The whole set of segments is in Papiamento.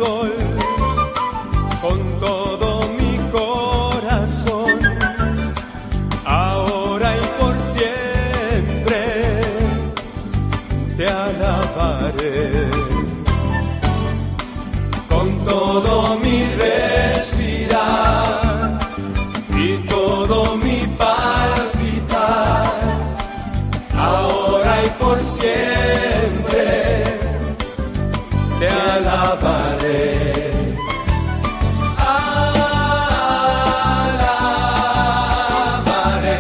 sol, con todo mi corazón, ahora y por siempre te alabaré. Con todo mi respirar y todo mi palpitar, ahora y por siempre te alabaré. Alabaré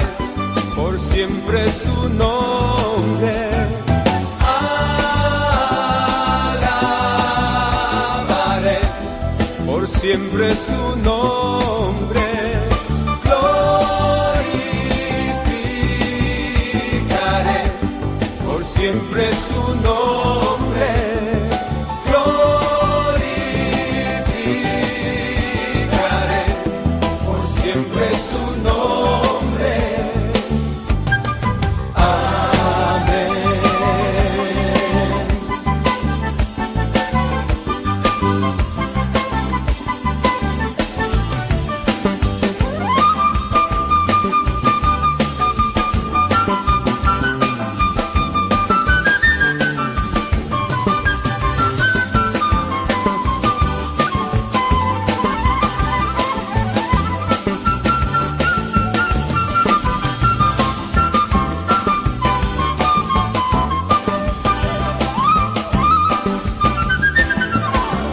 por siempre su nombre. Alabaré por siempre su nombre. Glorificaré por siempre su nombre. Glorificaré por siempre su nombre. Amén.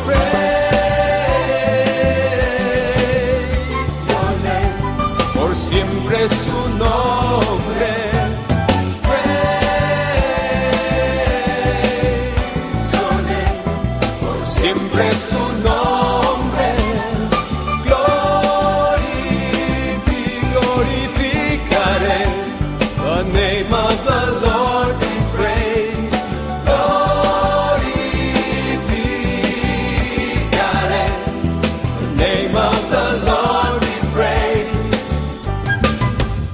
Praise your name, por siempre su nombre. Praise your name, por siempre su nombre. Glorificaré the name of the Lord be praised. Glorificaré the name of the Lord be praised.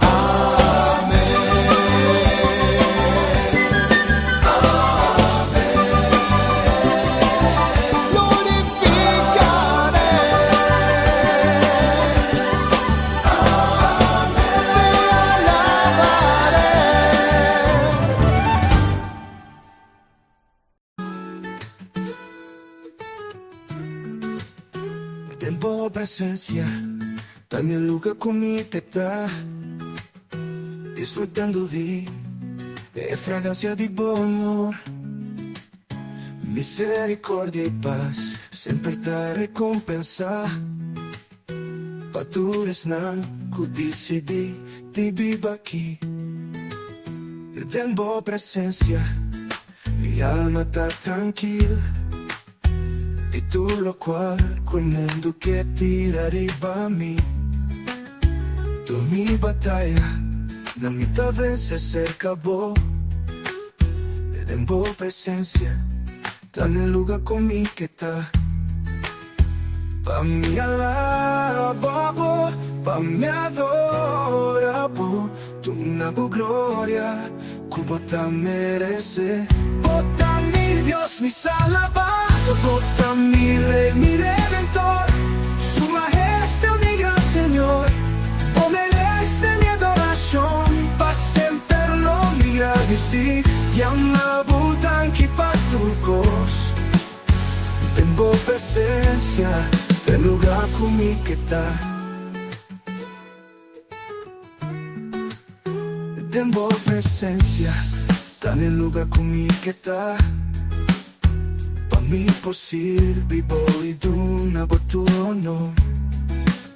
Amen. Amen. Glorificaré. Te alabaré. Den bo presencia, ta e lugar cu mi ta disfrutando di e fragancia di bo amor. Misericordia y paz semper ta recompensa pa tur esnan cu dicidi di biba aki. Den bo presencia, mi alma ta trankil. Y tur locual cu mundo kier tira riba mi. Tur mi bataya, nan mi ta vence cerca bo. Den bo presencia, ta e lugar cu mi kier ta. Pa mi alaba bo, pa mi adora bo, duna bo gloria, cu bo ta merece. Bo ta mi Dios, mi Salvador, bo ta mi Rey, mi Redentor, Su Majestad, mi gran Señor. Bo merece mi adoracion, pa semper lo mi gradici, yama bo danki pa tur cos. Den bo presencia, ta e lugar cu mi kier ta. Den bo presencia, ta e lugar cu mi kier ta. Pa mi por sirbi bo y duna bo tur honor.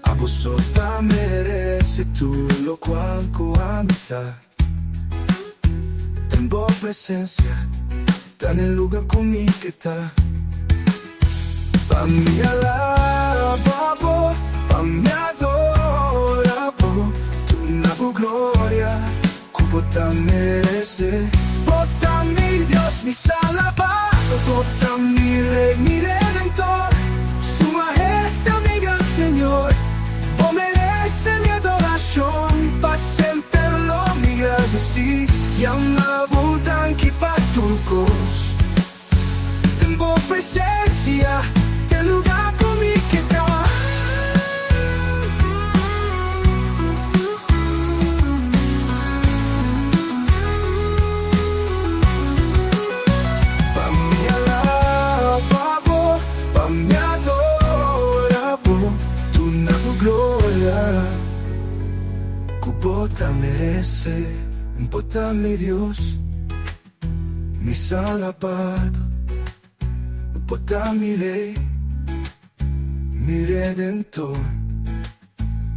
Abo so ta merece tur locual cu ami ta. Den bo presencia, ta e lugar cu mi kier ta. Pa mi alaba bo, pa mi adora bo, duna bo gloria, cu bo ta merece. Bo ta mi Dios, mi Salvador, bo ta mi Rey, mi Redentor, Su Majestad, mi gran Señor. Bo merece mi adoracion, pa semper lo mi gradici, yama bo danki pa tur cos. Den bo presencia, ta e Ku bo ta meresé. Bo ta mi Dios, mi Salabador. Bo ta mi Rei, mi Redentor.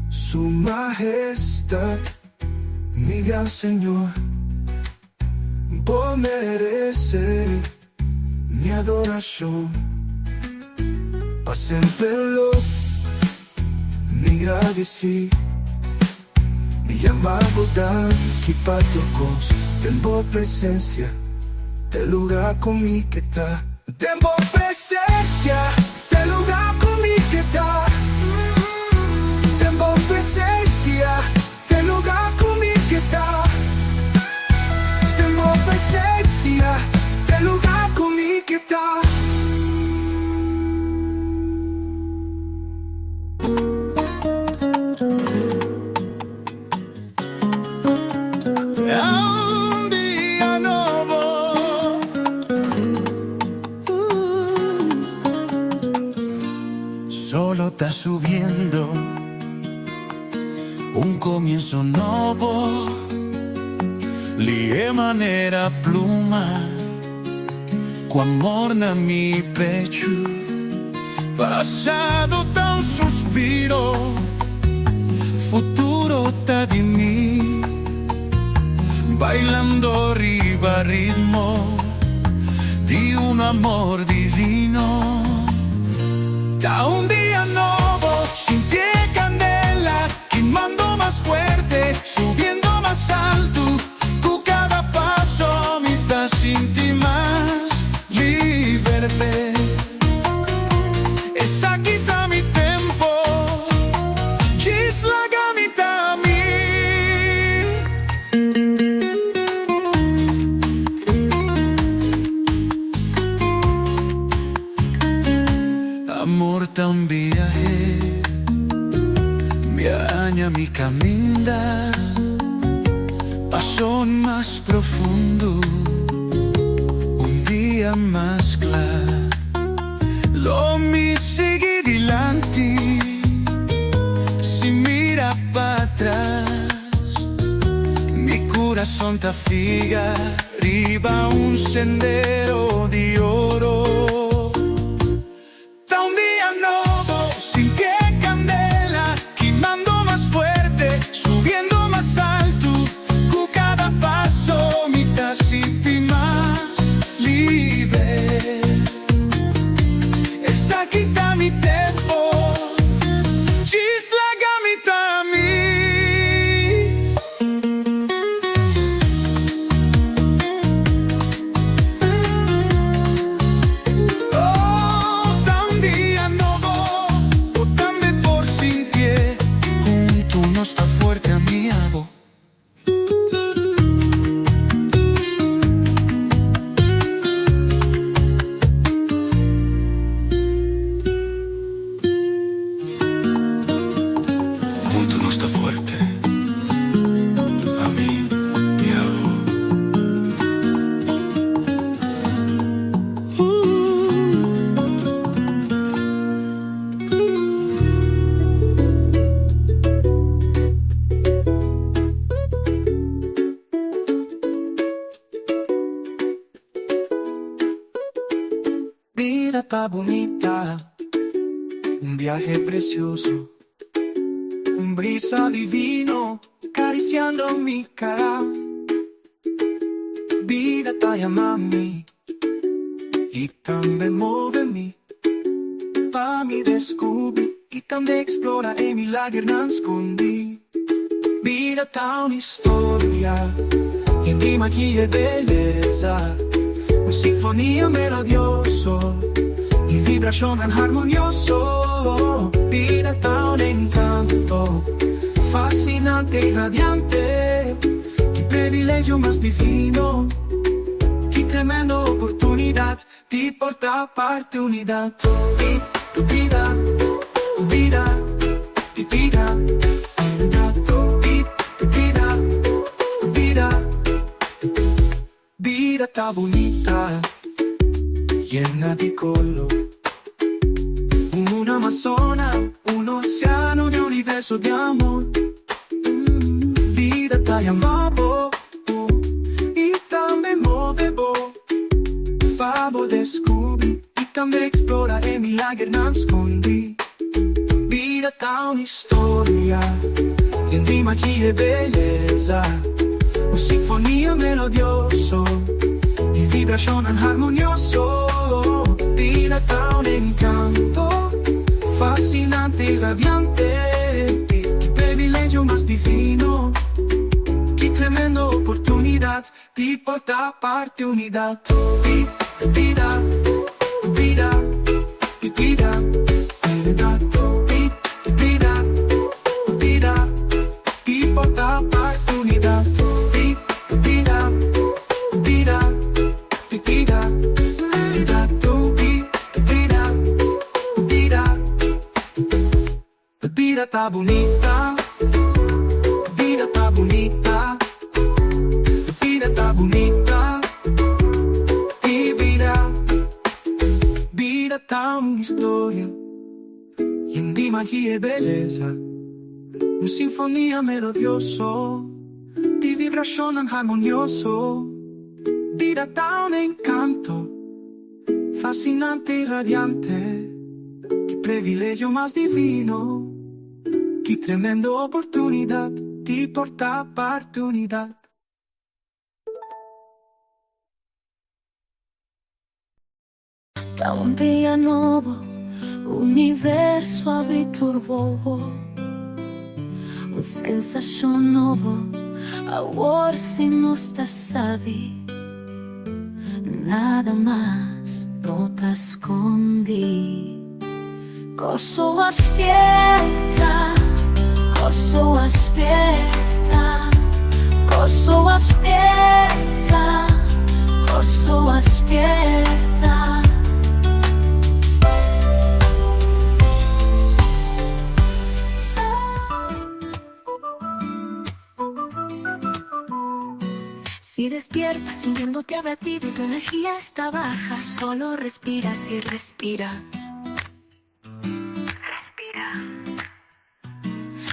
Su Mahestat, mi gran Señor. Bo meresé mi adorashon. Pa semper lo mi gradisí. Mi yama bo danki pa tur kos. Den bo presensia, t'e lugá ku mi ke ta. Den bo presensia, t'e lugá ku mi ke ta. Den bo presensia, t'e lugá ku mi ke ta. Den bo presensia, t'e lugá ku mi ke ta. Un dia nobo. Solo ta subiendo. Un comienzo nobo. Lihe manera pluma. Cu amor na mi pecho. Pasado ta un suspiro. Futuro ta di mi. Bailando riba ritmo di un amor divino. Ta un dia nobo, sinti e candela kimando mas fuerte, subiendo mas alto. Cu cada paso mi ta sinti mas liber. Esaki ta mi tempo, djis laga mi ta mi. Amor ta un biahe, mi a haña mi caminda, paso mas profundo, un dia mas cla. Lo mi sigui dilanti, sin mira pa atras. Mi curason ta fiha riba un sendero di oro. Ta un dia nobo, sinti e candela kimando mas fuerte, subiendo mas alto. Cu cada paso mi ta sinti mas liber. Esaki ta mi tempo, djis laga mi ta mi. Oh, ta un dia nobo, bo tambe por sintié. Hunto nos ta fuerte, ami y abo. Hunto nos ta fuerte, ami y abo. Bida ta bunita, un biahe precioso. Un brisa divino cariciando mi cara. Bida ta yama mi y tambe move mi pa mi descubri y tambe explora e milagernan scondi. Bida ta un historia yen di magia y belleza, un sinfonia melodioso y vibracionnan harmonioso. Bida ta un encanto fascinante y radiante. Ki privilegio mas divino, ki tremendo oportunidad di por ta parti unidad. Bida, bida, bida, bida, bida. Bida ta bunita, yena di color. Un Amazona, un oceano di universo di amor. Bida ta yama bo i tambe move bo pa bo deskubrí i tambe eksplorá e milagernan skondí. Bida ta un historia yen di magia i beyesa, un sinfonia melodioso di vibrashonnan harmonioso. Bida ta un enkanto fasinante i radiante, ki privilegio mas divino, ki tremendo oportunidat di por ta parti unidat. Di bida, bida, di bida, unidat. Di bida, bida, di por ta parti unidat. Di bida, bida, di bida, unidat. Di bida, bida. Bida ta bunita, bida ta bunita, bida ta bunita, i bida, bida ta un historia yen di magia i belesa, un sinfonia melodioso di vibrashonnan harmonioso, bida ta un enkanto. Fasinante i radiante, ki previlegio mas divino, ki tremendo oportunidat di por ta parti unidat. Ta un dia nobo, universo a abri tur bobo. Un sensashon nobo, awor si nos ta sabi. Nada mas no ta skondí. Kòrsou a spierta, Kòrsou a spierta, Kòrsou a spierta, Kòrsou a spierta. Si despiertas sintiéndote abatido y tu energía está baja, solo respira, sí, respira. Respira.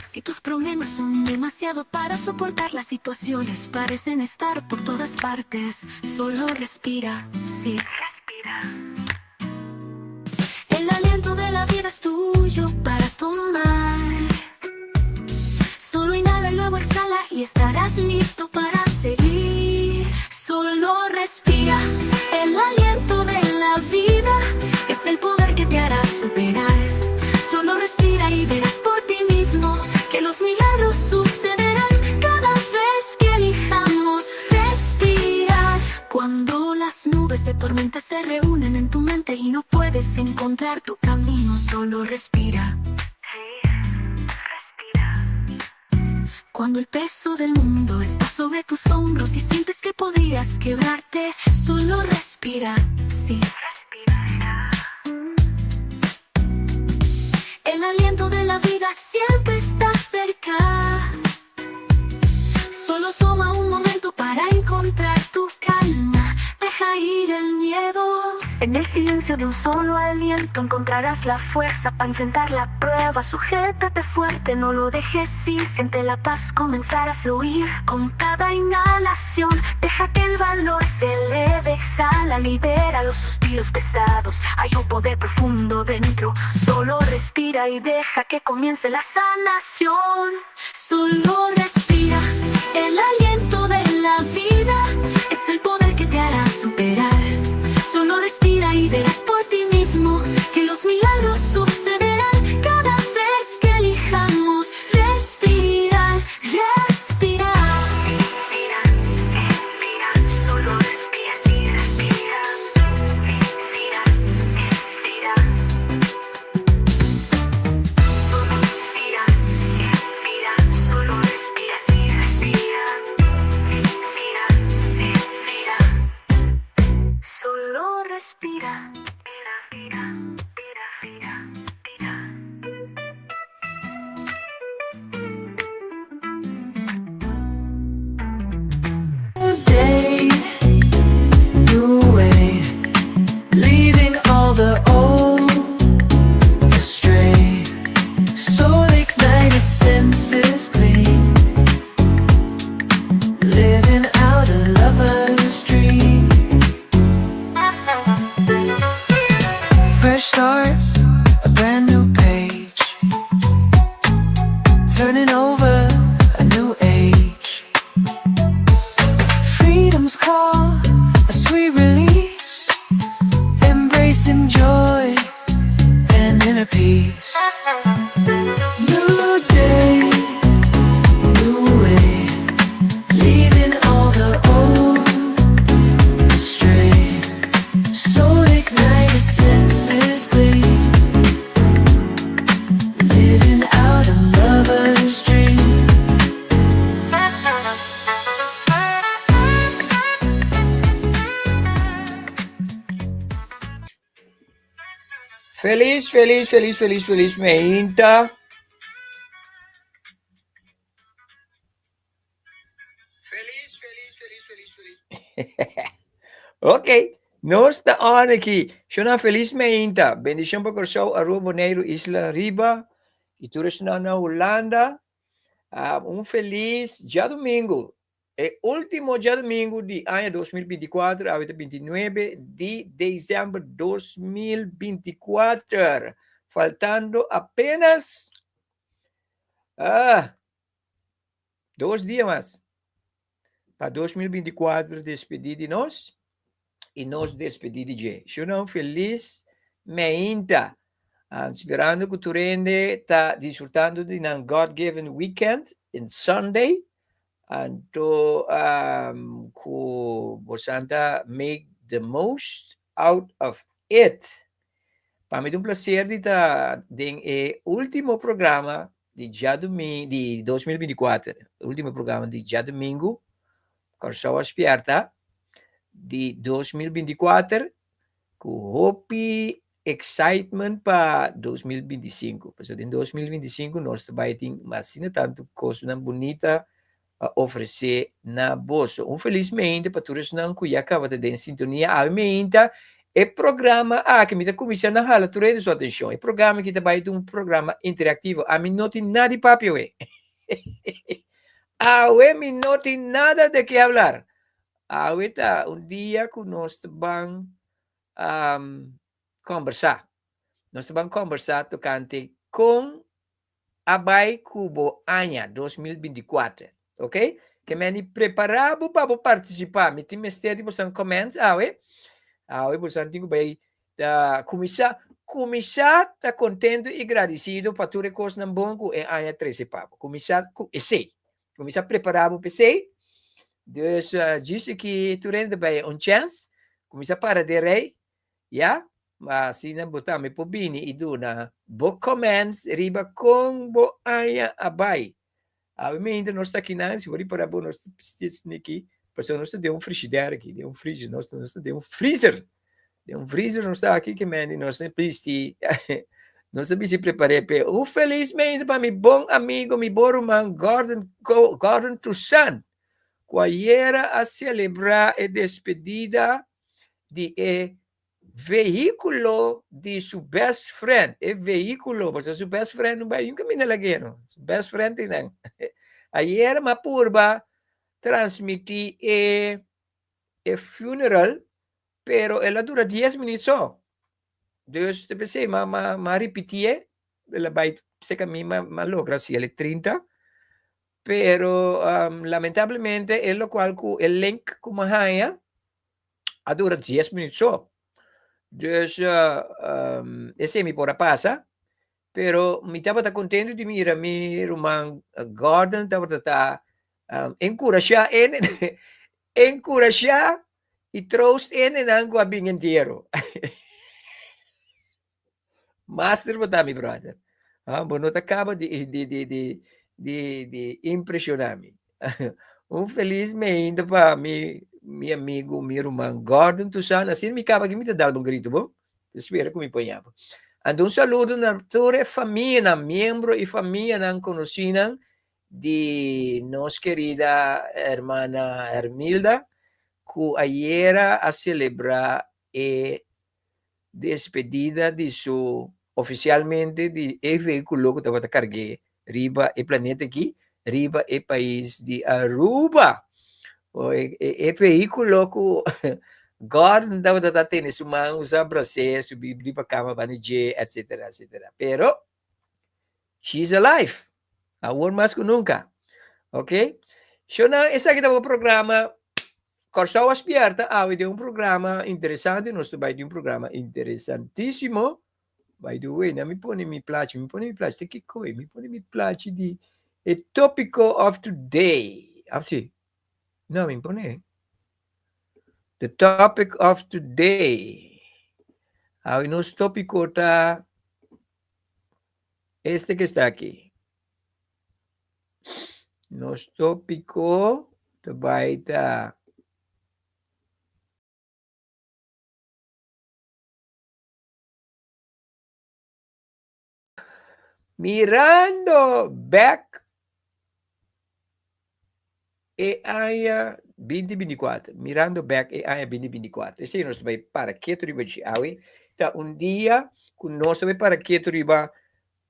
Si tus problemas son demasiado para soportar, las situaciones parecen estar por todas partes, solo respira, sí, respira. El aliento de la vida es tuyo para tomar. Solo inhala y luego exhala y estarás listo para seguir. Solo respira. El aliento de la vida es el poder que te hará superar. Solo respira y verás por ti mismo que los milagros sucederán cada vez que elijamos respirar. Cuando las nubes de tormenta se reúnen en tu mente y no puedes encontrar tu camino, solo respira. Cuando el peso del mundo está sobre tus hombros y sientes que podrías quebrarte, solo respira, sí. Respira. El aliento de la vida siempre está cerca. Solo toma un momento para encontrar tu calma. Deja ir el miedo. En el silencio de un solo aliento encontrarás la fuerza para enfrentar la prueba. Sujétate fuerte, no lo dejes ir. Siente la paz comenzar a fluir. Con cada inhalación, deja que el valor se eleve. Exhala, libera los suspiros pesados. Hay un poder profundo dentro. Solo respira y deja que comience la sanación. Solo respira. El aliento de la vida es el poder que te hará superar. Solo respira y verás por ti mismo que los milagros sucederán cada vez que elijamos respirar, respirar. Respira, respira, solo respira, sí, respira. Respira, respira. Solo respira, respira, solo respira. Felis, felis, felis, felis, felis meinta. Felis, felis, felis, felis, felis. Ok, nos ta on aki. Shona felis meinta. Bendishon pa Kòrsou, Aruba, Boneiru, Isla Riba i tur esnan na Hulanda. Ah, un felis djadumingu. E último djadumingu di aña 2024, awe ta 29 di desèmber 2024. Faltando apenas ah, dos dia mas pa 2024 despedí di nos i nos despedí di dje. Shunnan felis meinta. Um, sperando ku tur hende ta disfrutando di nan God-given weekend in Sunday. Anto um, ku bosan ta make the most out of it. Pa mi ta un placer di ta den e ultimo programa di djadomingo di 2024, ultimo programa di djadomingo, Kòrsou a Spièrta di 2024 ku hopi excitement pa 2025. Pasobra den 2025 nos ta bai tin asina tantu kosnan bunita pa ofresé na boso. Un felis meinta pa tur esnan ku ya kaba ta den sintonia. Awe meinta e programa aki mi ta kuminsá na hala tur hende su atenshon. E programa aki ta bai ta un programa interaktivo. Ami no tin nada di papia awe. Awe mi no tin nada de ke hablar. Awe ta un dia ku nos ta ban kòmbersá. Nos ta ban kòmbersá tokante kon a bai ku bo aña 2024. Ok? Ke meni prepará bo pa bo partisipá. Mi tin mester di bosan comments awe. Awe bosan tin ku bai ta kuminsá kuminsá ta kontentu i gradisido pa tur e kosnan bon ku e aña trese pa bo. Kuminsá ku esei. Kuminsá prepará bo pa esei. Dus djis aki tur hende ta bai un chèns. Kuminsá para den rei. Ya, ma asina bo tambe por bini i duna bo comments riba kon bo aña a bai. Awe mientras nos ta akinan, si bo ripara bo nos ta bisti sniki, pasobra nos ta den un frigidaire aki, den un freezer, nos nos ta den un freezer, den un freezer nos ta aki ke mende nos ta bisti, nos ta bisti prepar'é p'e. Un felis meinta pa mi bon amigo, mi bon ruman Gordon Gordon Toussaint, ku ayera a selebrá e despedida di e vehíkulo di su best friend, e vehíkulo, pasobra su best friend no bai niun kaminda lag'é no, su best friend tin nan. Ayer m'a purba transmití e e funeral, pero el a dura dies minüt so. Dus te p'esei m'a m'a m'a ripitié, el a bai serka mi, m'a m'a logra hasiel e trinta, pero lamentablemente e lokual ku e link ku m'a haña a dura dies minuut so. Dus esei mi por a pasa, pero mi tabata contento di mira mi ruman Gordon tabata ta encurasha ene encurasha y troost enenan cu a bin entiero. Master bo ta mi brother. Ah, bo no ta kaba di di di di di di impresiona mi. Un feliz meinda pa mi mi amigo, mi ruman Gordon Toussaint. Asina mi kaba aki mi ta dal bo un grito bo. Ta spera ku mi por yama. Anda un saludo na tur e famianan, miembro i famianan konosinan di nos kerida hermana Hermilda ku ayera a selebrá e despedida di su oficialmente di e vehiculo cu tabata cargué riba e planeta aki, riba e pais di Aruba. O e, e, e vehiculo cu Gordon tabata ta tene su man, usa bracé, subi riba cama banda dje, etcetera, etcetera. Pero, she's alive. Awor mas cu nunca. Ok? Shona, esaki ta bo programa Kòrsou a spièrta awe den un programa interesante, nos ta bai den un programa interesantísimo. By the way, na mi pone mi plachi, mi pone mi plachi, ta kiko e? Mi pone mi plachi di e tópiko of today. Ah, sí. No, mi pone. The topic of today. Awe nos tópiko ta este que está aquí. Nos tópiko ta bai ta. Mirando bèk e aña 2024, mirando bèk e aña 2024. Esei nos ta bai para ketu riba dje awe. Ta un dia ku nos ta bai para ketu riba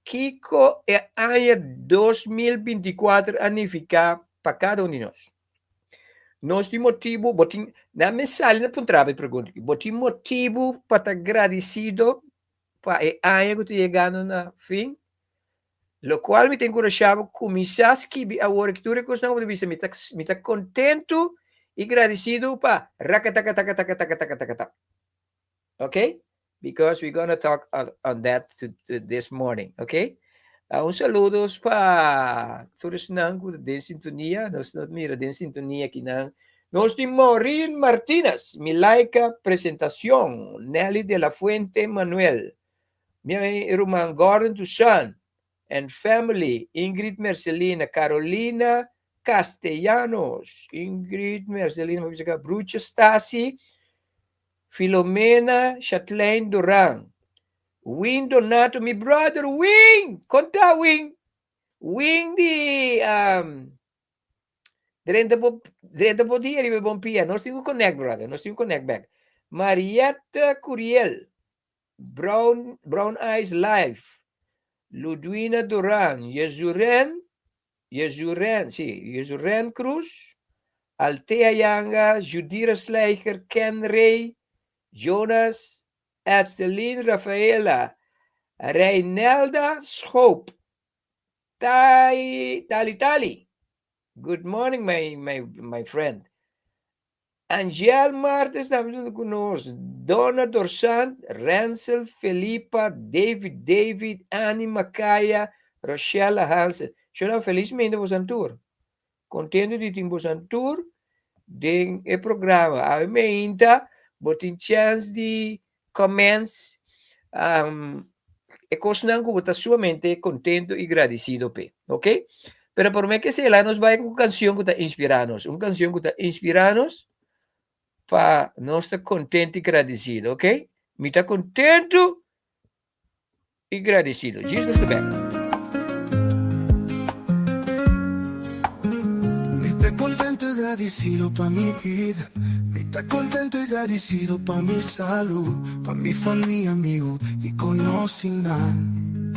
kiko e aña 2024 a nifiká pa kada un di nos. Nos tin motibu, bo tin, nan me sali na puntra bo e pregunta aki, bo tin motibu pa ta gradisido pa e aña ku ta yegando na fin? Lokual mi ta enkurashá bo kuminsá skibi awor aki tur e kosnan ku bo ta bisa, mi ta mi ta kontentu i gradisido pa rakatakatakatakatakatakatakata. Ok? Because we gonna talk on, on that to, to this morning, ok? Uh, un saludos pa tur esnan ku den sintonia, nos no mira den sintonia kinan. Nos tin Maureen Martinez, Milaika Presentacion, Nelly de la Fuente Manuel, mi ruman Gordon Toussaint and family, Ingrid Mercelina, Carolina Castellanos, Ingrid Mercelina, Brucha Stasi, Filomena Chatelain Duran, Win Donato, mi brother Win! Konta Win! Win di um, drenta bo drenta bo dia riba bon pia. Nos tin ku connect, brother. Nos tin ku connect back. Marietta Curiel, Brown, Brown Eyes Live, Ludwina Duran, Jezuren, Jezuren, sí, Jezuren Cruz, Altea Yanga, Judira Slijker, Ken Ray, Jonas, Etseline Rafaela, Reinelda Schoop, Tai, Tali Tali. Good morning, my, my, my friend. Angel Martes tambe ta ku nos, Donna Dorsant, Rensel Felipa, David David, Annie Makaya, Rochella Hansen. Shona felizmente bosan tur. Contento di tin bosan tur den e programa. Awe meinta bo tin chance di comments um, e kosnan ku bo ta sumamente contento i gradisido p'e. Ok? Pero por me ke sela nos bai ku kansion ku ta inspira nos. Un kansion ku ta inspira nos pa nos ta contento i gradisido. Ok? Mi ta contento i gradisido. Jesus the best. Mi ta contento y gradicido pa mi vida. Mi ta contento y gradicido pa mi salud, pa mi familia, amigo y conocinan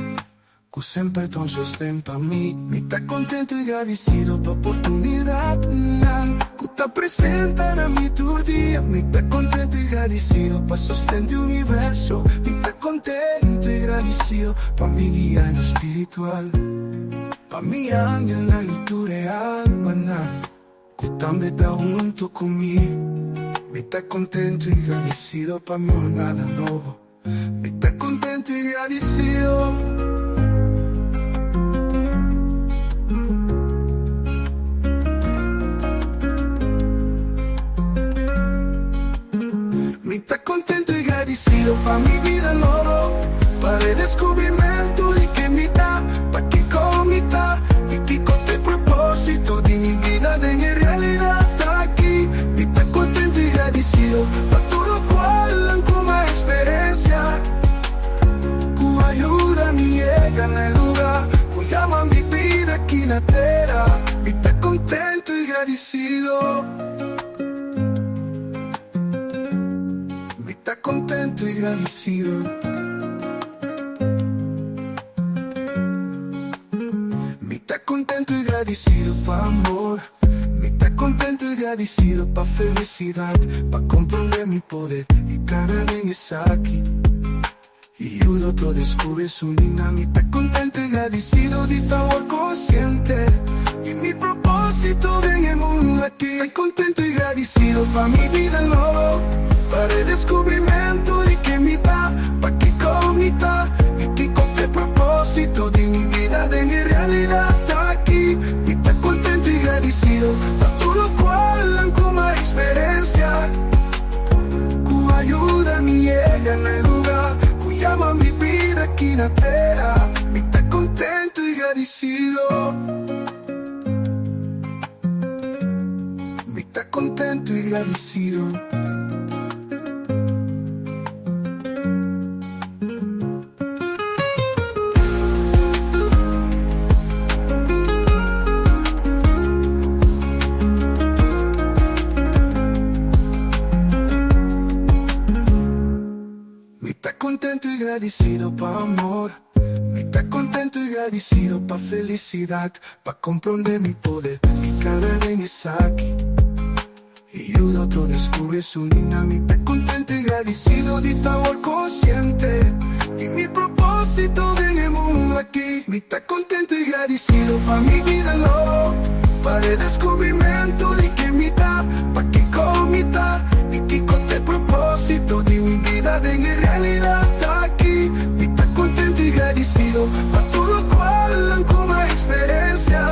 cu semper ta un sosten pa mi. Mi ta contento y gradicido pa oportunidadnan cu ta presenta na mi tur dia. Mi ta contento y gradicido pa sosten di universo. Mi ta contento y gradicido pa mi guianan spiritual, pa mi angelnan y tur e almanan cu tambe ta hunto cu mi. Mi ta contento y gradicido pa mi jornada nobo. Mi ta contento y gradicido. Mi ta contento y gradicido pa mi bida nobo, pa redescubrimento di ken mi ta, pa kico mi ta y kico t'e proposito di mi bida den e realidad aki. Mi ta contento y gradicido pa tur locual nan cu m'a experencia, cu a yuda mi yega na e lugar cu yama mi bida aki na tera. Mi ta contento y gradicido. Mi ta contento y gradicido. Mi ta contento y gradicido pa amor. Mi ta contento y gradicido pa felicidad, pa comprende mi poder y cana den esaki. Y yuda otro descubri su nina. Mi ta contento y gradicido di ta awor consciente di mi proposito den e mundo aki. Ta contento y gradicido pa mi bida nobo, pa redescubrimento di ken mi ta, pa kico mi ta y kico t'e proposito di mi bida den e realidad aki. Mi ta contento y gradicido pa tur locual nan cu m'a experencia. Ku a yuda mi yega na e luga ku yama mi bida aki na tera. Mi ta kontentu i gradisido. Mi ta kontentu i gradisido. gradisido pa amor. Mi ta kontentu i gradisido pa felisidat, pa komprondé mi poder i kana den esaki i yuda otro deskubri su nina. Mi ta kontentu i gradisido di ta awor konsiente di mi propósito den e mundu aki. Mi ta kontentu i gradisido pa mi bida lo, pa e deskubrimentu di ken mi ta, pa kiko mi ta i kiko ta e propósito di mi bida den e realidat aki. Mi ta kontentu i gradisido pa tur lokual ku mi a eksperensia,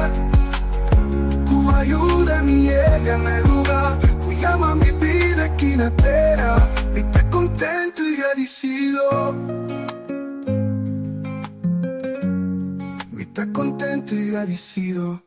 ku a yuda mi yega na e lugá ku yama mi bida aki na tera. Mi ta kontentu i gradisido. Mi ta kontentu i gradisido.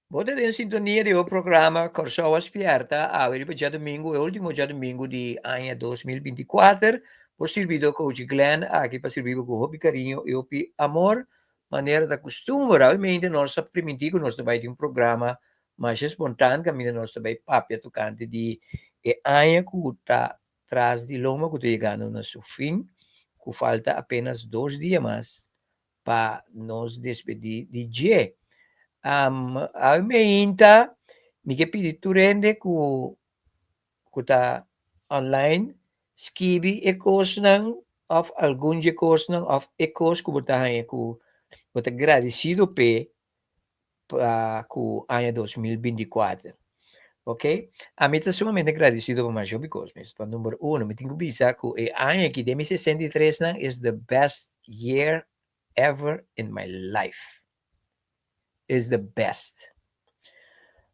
Bo ta den sintonia di bo programa Kòrsou a Spièrta awe riba djadumingu, e último djadumingu di aña 2024. Bo sirbidó Coach Glenn aki pa sirbi bo ku hopi kariño i hopi amor. Manera ta kustumber, awemente nos a primintí ku nos ta bai tin un programa masha spontan kaminda nos ta bai papia tokante di e aña ku ta tras di loma ku ta yegando na su fin, ku falta apenas dos dia mas pa nos despedí di dje. Um, awe meinta mi ke pidi tur hende ku ku ta online skibi e kosnan òf algun dje kosnan òf e kos ku bo ta haña ku bo ta gradisido p'e pa ku aña 2024. Ok? Ami ta sumamente gradisido pa masha hopi kos mes. Pa number uno, mi tin ku bisa ku e aña aki den mi 63 nan is the best year ever in my life. Is the best.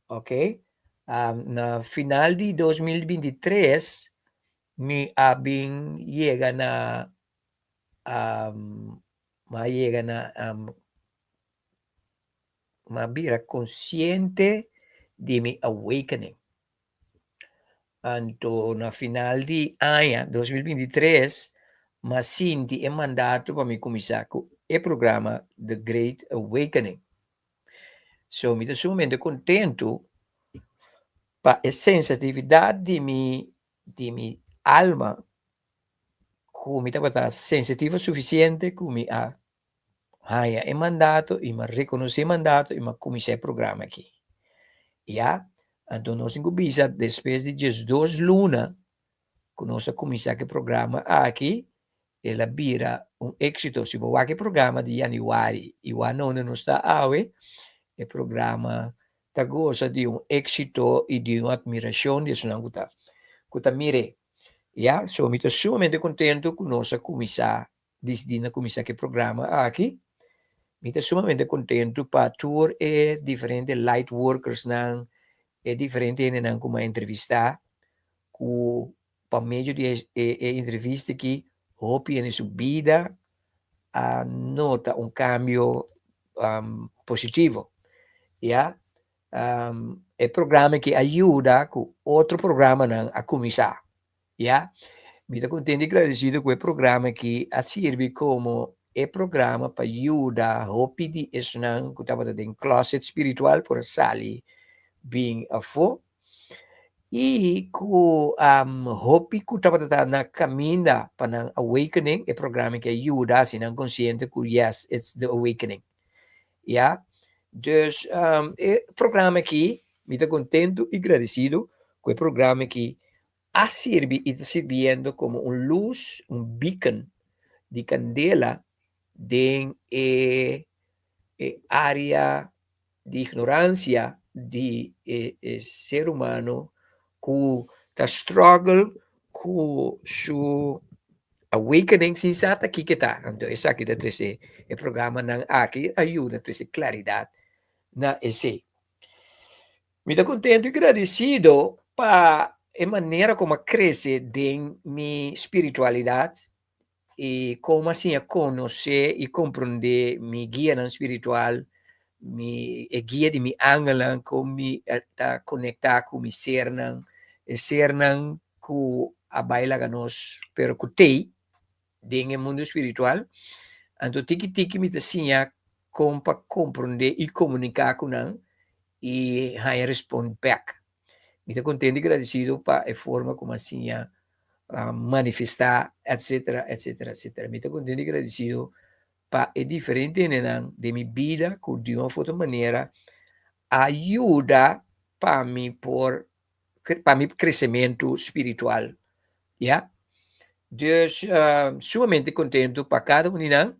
Ok? Um, na final di 2023 mi a bin yega na um, ma yega na um, M'a bira konsiente di mi awakening. Anto na final di aña 2023 m'a sinti e mandato pa mi kuminsá ku e programa The Great Awakening. So mi ta sumamente kontentu pa e sensitividat di mi di mi alma ku mi tabata sensitivo sufisiente ku mi a haña e mandato i m'a rekonosé e mandato i m'a kuminsá e programa aki. Ya, anto nos tin ku bisa despues di diesdos luna ku nos a kuminsá ku e programa aki, el a bira un éksito. Si bo wak e programa di yanüari i wak na unda nos ta awe, e programa ta gosa di un éksito i di un atmirashon di esunnan ku ta ku ta mir'é. Ya, so mi ta sumamente kontentu ku nos a kuminsá disidí na kuminsá ku e programa aki. Mi ta sumamente kontentu pa tur e diferente light workersnan, e diferente hendenan ku mi a entrevistá, ku pa medio di e e entrevista aki hopi hende su bida a nota un kambio positivo, ya. E programa aki a yuda ku otro programanan a kuminsá. Ya. Mi ta kontentu i gradesido ku e programa aki a sirbi komo e programa pa yuda hopi di esnan ku tabata den closet spiritual por a sali bin afó i ku hopi ku tabata ta na kaminda pa nan awakening e programa aki a yuda hasi nan konsiente ku yes it's the awakening. Ya. Dus e programa aki mi ta kontentu i gradesido ku e programa aki a sirbi i ta sirbiendo komo un lus, un beacon di kandela den e e área di ignoransia di e e ser humano ku ta struggle ku su awakening sin sa ta kiko ta. Anto esaki ta trese e programanan aki a yuda trese klaridat na esei. Mi ta kontentu i gradisido pa e manera komo a krese den mi spiritualidat i komo a siña konosé i komprondé mi guianan spiritual, mi e guia di mi angelnan, kon mi ta konektá ku mi sernan, e sernan ku a bai laga nos pero ku t'ei den e mundu spiritual. Anto tiki tiki mi ta siña kon pa komprondé i komuniká ku nan i haña respond bèk. Mi ta kontentu i gradesido pa e forma ku mi a siña manifestá etsetera etsetera etsetera. Mi ta kontentu i gradesido pa e diferente hendenan den mi bida ku di un of otro manera a yuda pa mi por pa mi kresementu spiritual ya. Dus sumamente kontentu pa kada un di nan.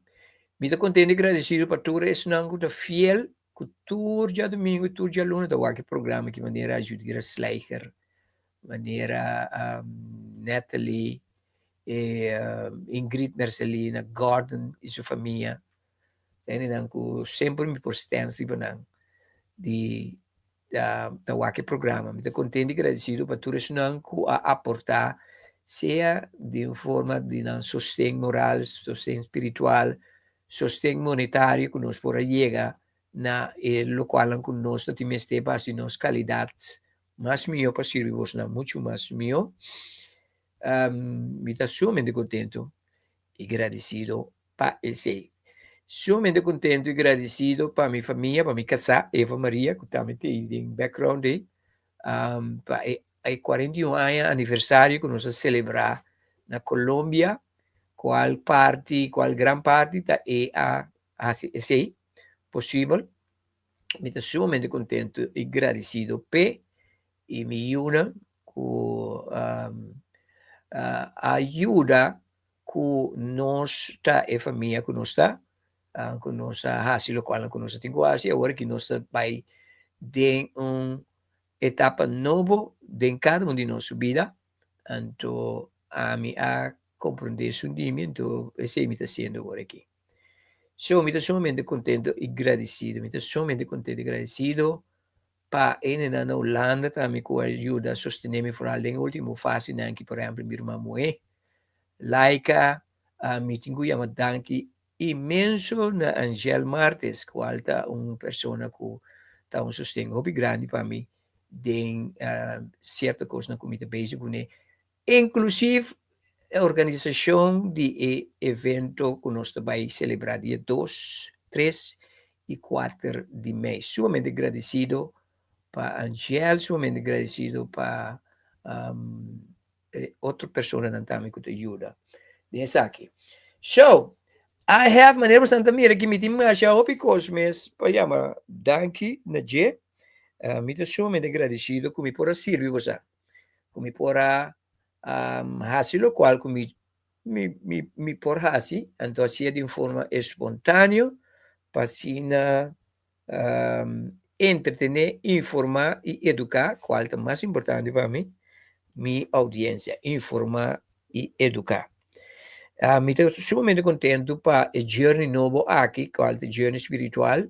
Mi ta kontentu i gradesido pa tur esnan ku ta fiel ku tur djadumingu tur djaluna ta wak e programa ki manera Judira Slijger, manera Natalie, Ingrid Mercelina, Gordon i su famia. Ta hendenan ku semper mi por stèns riba nan di ta wak e programa. Mi ta kontentu i gradesido pa tur esnan ku a aportá sea di un forma di nan sosten moral, sosten spiritual, sosten monetario ku nos por a yega na e lokualnan ku nos ta tin mester pa hasi nos kalidat mas mihó pa sirbi bosnan muchu mas mihó. Mi ta sumamente kontentu i gradesido pa esei. Sumamente kontentu i gradesido pa mi famia, pa mi kasá Eva Maria ku tambe ta ei den background ei, pa e e 41 aña aniversario ku nos a selebrá na Colombia, kual parti, kual gran parti ta e a hasi esei posibel. Mi ta sumamente kontentu i gradesido p'e i mi yunan ku a yuda ku nos ta e famia ku nos ta, ku nos a hasi lokualnan ku nos a tin ku hasi, awor ki nos ta bai den un etapa nobo den kada un di nos su bida, anto ami a komprondé esun di mi, anto esei mi ta hasiendo awor aki. So mi ta sumamente kontento i gradisido, mi ta sumamente kontento i gradisido pa e hendenan na Hulanda tambe ku a yuda sostené mi foral den e último fasenan ki, por ehèmpel mi ruman muhé Laika, mi tin ku yama danki inmenso na Angel Martes kual ta un persona ku ta un sosten hopi grandi pa mi den sierto kosnan ku mi ta bezig kuné, inklusiv e organisashon di e evento ku nos ta bai selebrá dia dos, tres i kuater di mei. Sumamente gradesido pa Angel, sumamente gradesido pa e otro personanan tambe ku ta yuda den esaki. So, I have, manera boso ta mira ki mi tin masha hopi kos mes pa yama danki na dje. Mi ta sumamente gradesido ku mi por a sirbi boso. Ku mi por a hasi lokual ku mi mi mi mi por hasi, anto hasié di un forma espontáneo pa asina entretené, informá i eduká, kual ta mas importante pa mi, mi oudiensia, informá i eduká. Mi ta sumamente kontentu pa e journey nobo aki, kual ta journey spiritual,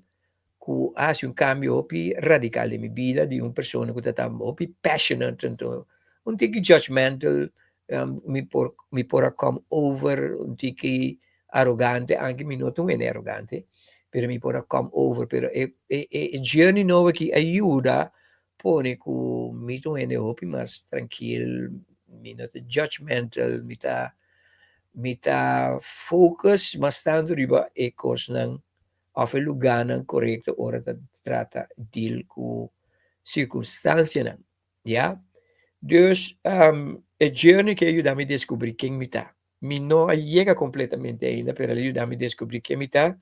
ku a hasi un kambio hopi radikal den mi bida di un persona ku ta ta hopi passionate anto un tiki judgmental mi por mi por a come over un tiki arogante anke mi no ta un hende arogante pero mi por a come over pero e e e journey nobo aki a yuda. pone ku mi ta un hende hopi mas trankil, mi no ta judgmental, mi ta mi ta focus mas tantu riba e kosnan òf e lugánan korekto ora ta trata deal ku sirkunstansianan, ya. Dus e journey ke a yuda mi deskubrí ken mi ta. Mi no a yega kompletamente ainda, pero el a yuda mi deskubrí ken mi ta,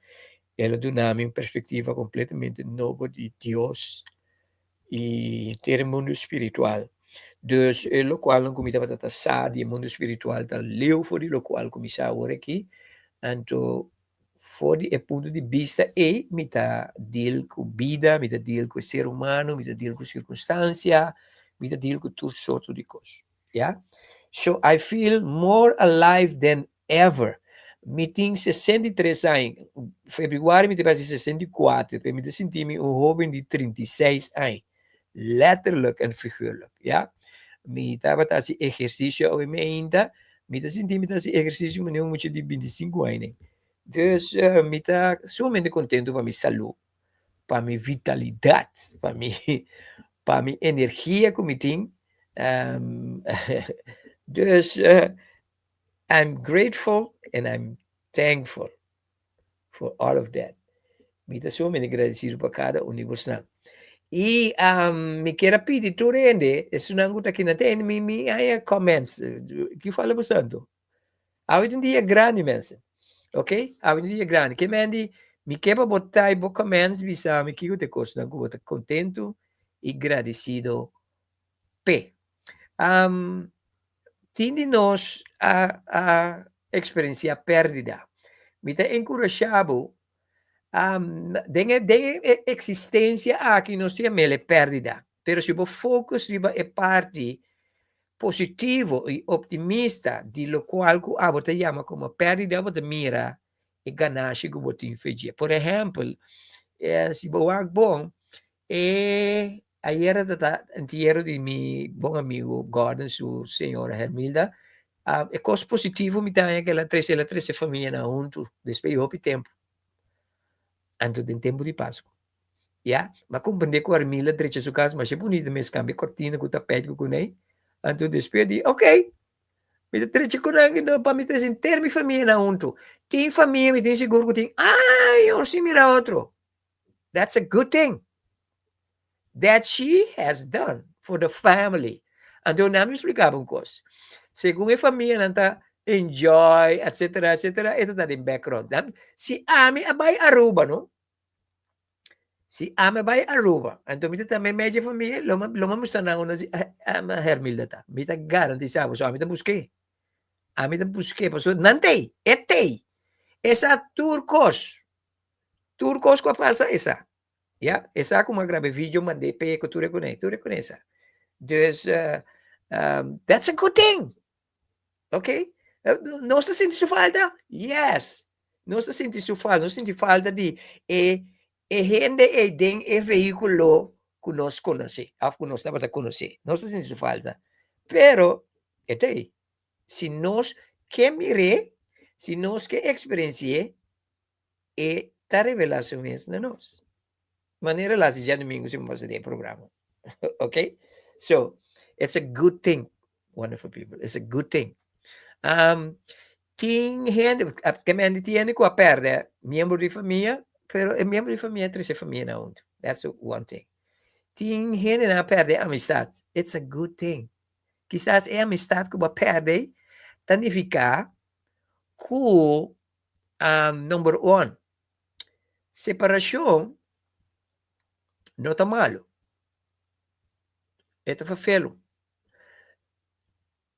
el a duna mi un perspektiva kompletamente nobo di Dios i henter e mundu spiritual. Dus e lokualnan ku mi tabata ta sa di e mundu spiritual ta leu for di lokual ku mi sa awor aki, anto for di e punto di bista ei mi ta deal ku bida, mi ta deal ku e ser humano, mi ta deal ku sirkunstansia, mi ta deal ku tur sorto di kos. Ya. So I feel more alive than ever. Mi tin 63 aña. Februari mi ta bai hasi 64, pero mi ta sinti mi un hoben di 36 aña. Letterlijk en figuurlijk, ya. Mi tabata hasi ehersisio awe mi ainda. Mi ta sinti mi ta hasi ehersisio manera un mucha di 25 aña. Dus mi ta sumamente contento pa mi salú. pa mi vitalidat, pa mi pa mi energia ku mi tin. Dus I'm grateful and I'm thankful for all of that. Mi ta sumamente gradesido pa kada un di bosnan. I mi kier a pidi tur hende, esunnan ku ta kina tende mi, mi haña comments. Ki fala bo santo? Awe ta un dia grandi mensen. Ok? Awe ta un dia grandi. Ke men di, mi ke pa bo type bo comments bisa mi kiko ta e kosnan ku bo ta kontentu i gradesido p'e. Um, tin di nos a, a eksperensiá pèrdida. Mi ta enkurashá bo, um, den e, den e eksistensia aki nos tin a mele pèrdida. Pero si bo focus riba e parti positivo i optimista di lokual ku abo ta yama komo pèrdida, bo ta mira e ganashi ku bo tin fe dje. Por ehèmpel, si bo wak bon, e ayera ta ta entiero di mi bon amigu Gordon su señora Hermilda, e kos positivo mi ta haña ku el a trese, el a trese famianan huntu despues di hopi tempu, anto den tempu di Pasku. Ya, m'a comprende cu Armila drecha su cas masha bunita mes, cambia cortina cu tapijt cu cuney. Anto despues di, ok, mi ta drecha cu nan enton pa mi trece henter mi famianan hunto. Tin famia mi tin sigur cu tin años sin mira otro. That's a good thing that she has done for the family. Anto nan mi splica bo un cos. Segun e famianan ta enjoy, etcetera, etcetera, e ta ta den background. Si ami a bay Aruba, no? Si ami a bai Aruba, anto mi ta ta meimei dje famia, lo mi lo mi mustra nan unda si Hermilda ta. Mi ta garantisa bo, so ami ta busk'é. Ami ta busk'é pasobra nan t'ei, e t'ei. E sa tur kos, tur kos ku a pasa e sa. Ya, e sa ku mi a graba e video mand'é p'e ku tur e kuné, tur e kuné e sa. Dus, that's a good thing. Ok? Nos ta sinti su falta? Yes! Nos ta sinti su falta. Nos sinti falta di e e hende ei den e vehículo ku nos konosé, òf ku nos tabata konosé. Nos ta sinti su falta. Pero, e ta ei. Si nos ke mir'é, si nos ke eksperensi'é, e ta revelá su mes na nos. Manera el hasi djadumingu si bo pasa den e programa. Ok? So, it's a good thing, wonderful people. It's a good thing. Um, tin hende, ke men tin hende ku a pèrdè miembro di famia, pero e miembro di famia trese famia na huntu. That's one thing. Tin hende nan a pèrdè amistat. It's a good thing. Kisas e amistat ku bo a pèrdè ta nifiká ku um, number one, Separashon no ta malu, e ta ferfelu.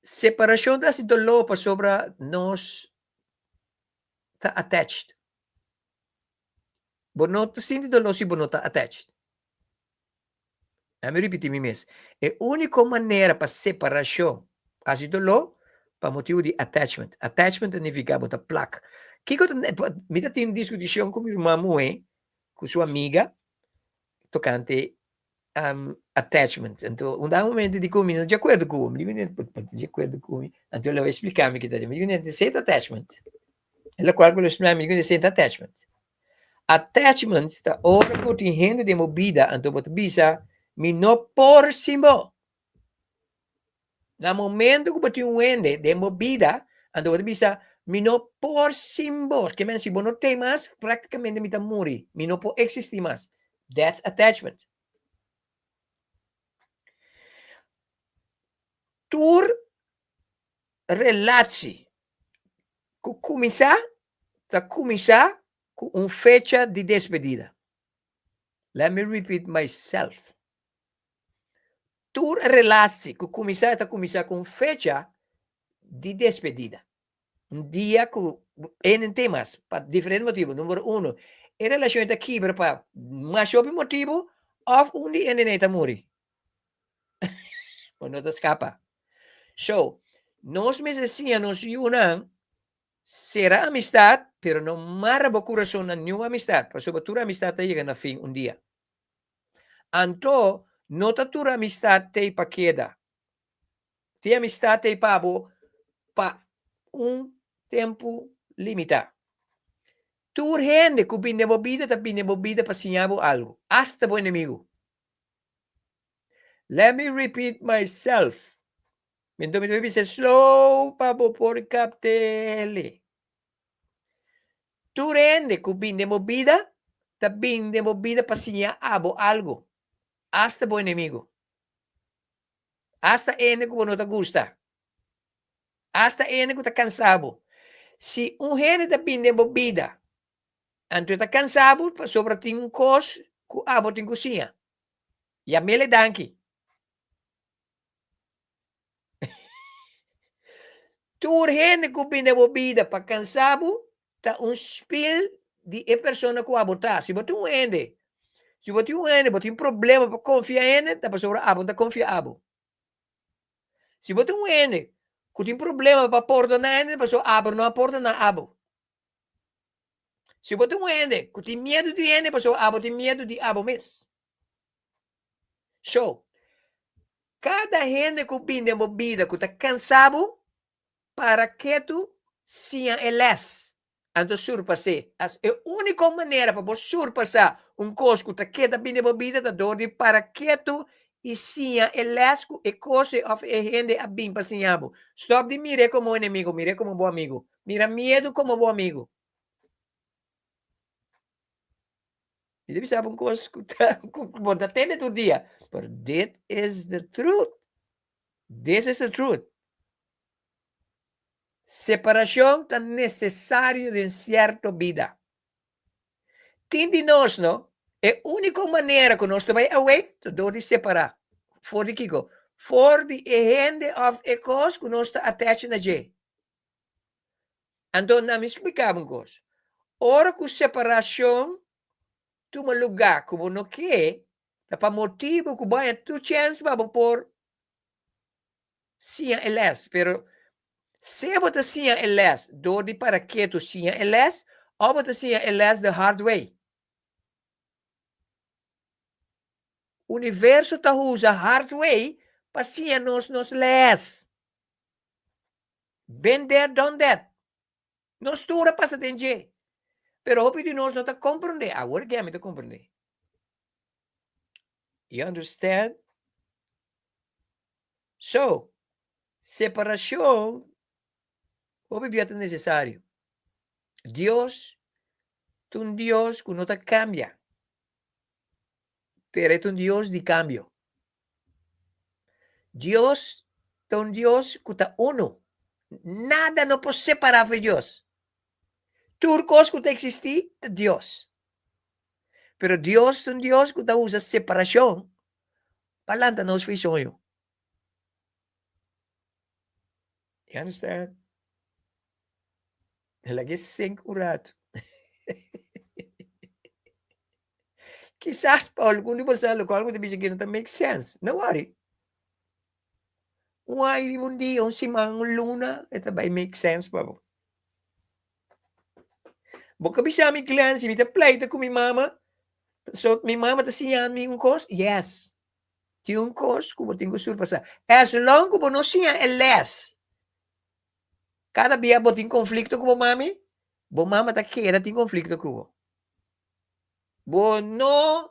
Separashon ta hasi doló pasobra nos ta attached. Bo no ta sinti doló si bo no ta attached. Ami ripití mi mes, e úniko manera pa separashon hasi doló pa motibu di attachment. Attachment ta nifiká bo ta plak. Kiko ta, mi ta tin diskutishon ku mi ruman muhé, ku su amiga, tokante attachment. Anto un dado momento di ku mi no di akuerdo ku bo. Mi di ku bo ta di akuerdo ku mi. Anto el a splika mi kita. Mi di ku esei ta attachment. El a kual ku el a splika mi, mi di ku esei ta attachment. Attachment ta ora ku tin hende den bo bida anto bo ta bisa Mi no por sin bo. Na momento ku bo tin un hende den bo bida, anto bo ta bisa, mi no por sin bo. Ke men si bo no tei mas, praktikamente mi ta muri. Mi no por eksistí mas. That's attachment. Tur relatie ku kuminsá, ta kuminsá ku un fecha di despedida. Let me repeat myself. Tur relatie ku kuminsá ta kuminsá ku un fecha di despedida. Un dia ku e no tin mas pa diferente motibu. Numero uno, e relashon ta kibra pa masha hopi motibu òf un di e nene ta muri. Bo no ta skapa. So, nos mester siña nos yunan sera amistad, pero no mara bo kurason na niun amistad, pasobra tur amistad ta yega na fin un dia. Anto, no ta tur amistad t'ei pa keda. Tin amistad t'ei pa bo pa un tempu limitá. Tur hende ku bini den bo bida ta bini den bo bida pa siña bo algu, asta bo enemigu. Let me repeat myself. Mi ta bisa slow pa bo por kapt'e. Tur hende ku bin den bo bida ta bin den bo bida pa siña abo algu, asta bo enemigu, asta hende ku bo no ta gusta, asta hende ku ta kansa bo. Si un hende ta bin den bo bida anto e ta kansa bo pasobra tin un kos ku abo tin ku siña, yam'el e danki. Tur hende ku bini den bo bida pa kansa bo ta un spil di e persona ku abo ta. Si bo tin un hende, si bo tin un hende, bo tin problema pa konfia hende, ta pasobra abo no ta konfia abo. Si bo tin un hende ku tin problema pa pordona hende, pasobra abo no a pordona abo. Si bo tin un hende ku tin miedu di hende, pasobra abo tin miedu di abo mes. So, kada hende ku bin den bo bida ku ta kansa bo, para ketu siña e lès, anto surpas'é. As e úniko manera pa bo surpasá un kos ku ta keda bin den bo bida ta dor di para ketu i siña e lès ku e kos ei òf e hende a bin pa siña bo. Stòp di mir'é komo enemigo, mir'é komo bo amigu. Mira miedu komo bo amigu. Mi ta bisa bo un kos ku ta ku bo ta tende tur dia, pero dit is the truth. This is the truth. Separashon ta nesesario den sierto bida. Tin di nos no, e úniko manera ku nos ta bai awake ta dor di separá. For di kiko? For di e hende òf e kos ku nos ta attach na dje. Anto na mi splika bo un kos, ora ku separashon tuma lugá ku bo no ke, ta pa motibu ku bo haña tur chèns pa bo por siña e lès. Pero sea bo ta siña e lès dor di para ketu siña e lès òf bo ta siña e lès the hard way. Universo ta usa hard way pa siña nos nos lès. Been there, done that. Nos tur a pasa den dje. Pero hopi di nos no ta comprende. Awor ke ami ta comprende. You understand? So, separacion hopi bia ta necesario. Dios ta un Dios cu no ta cambia. Pero e ta un Dios di cambio. Dios ta un Dios cu ta uno. Nada no por separa for Dios. Tur cos cu ta existi ta Dios. Pero Dios ta un Dios cu ta usa separacion pa lanta nos for e soño. You understand? Laga e sink un rato. Kisas pa algun di boso lokual ku ta bisa ki no ta make sense. No worry. Un aña riba un dia, un siman, un luna, e ta bai make sense pa bo. Bo ka bisa mi, Glenn, si mi ta pleita ku mi mama, so mi mama ta siña mi un kos? Yes. Tin un kos ku bo tin ku surpasá. As long ku bo no siña e lès, kada bia bo tin konflikto ku bo mami, bo mama ta keda tin konflikto ku bo. Bo no.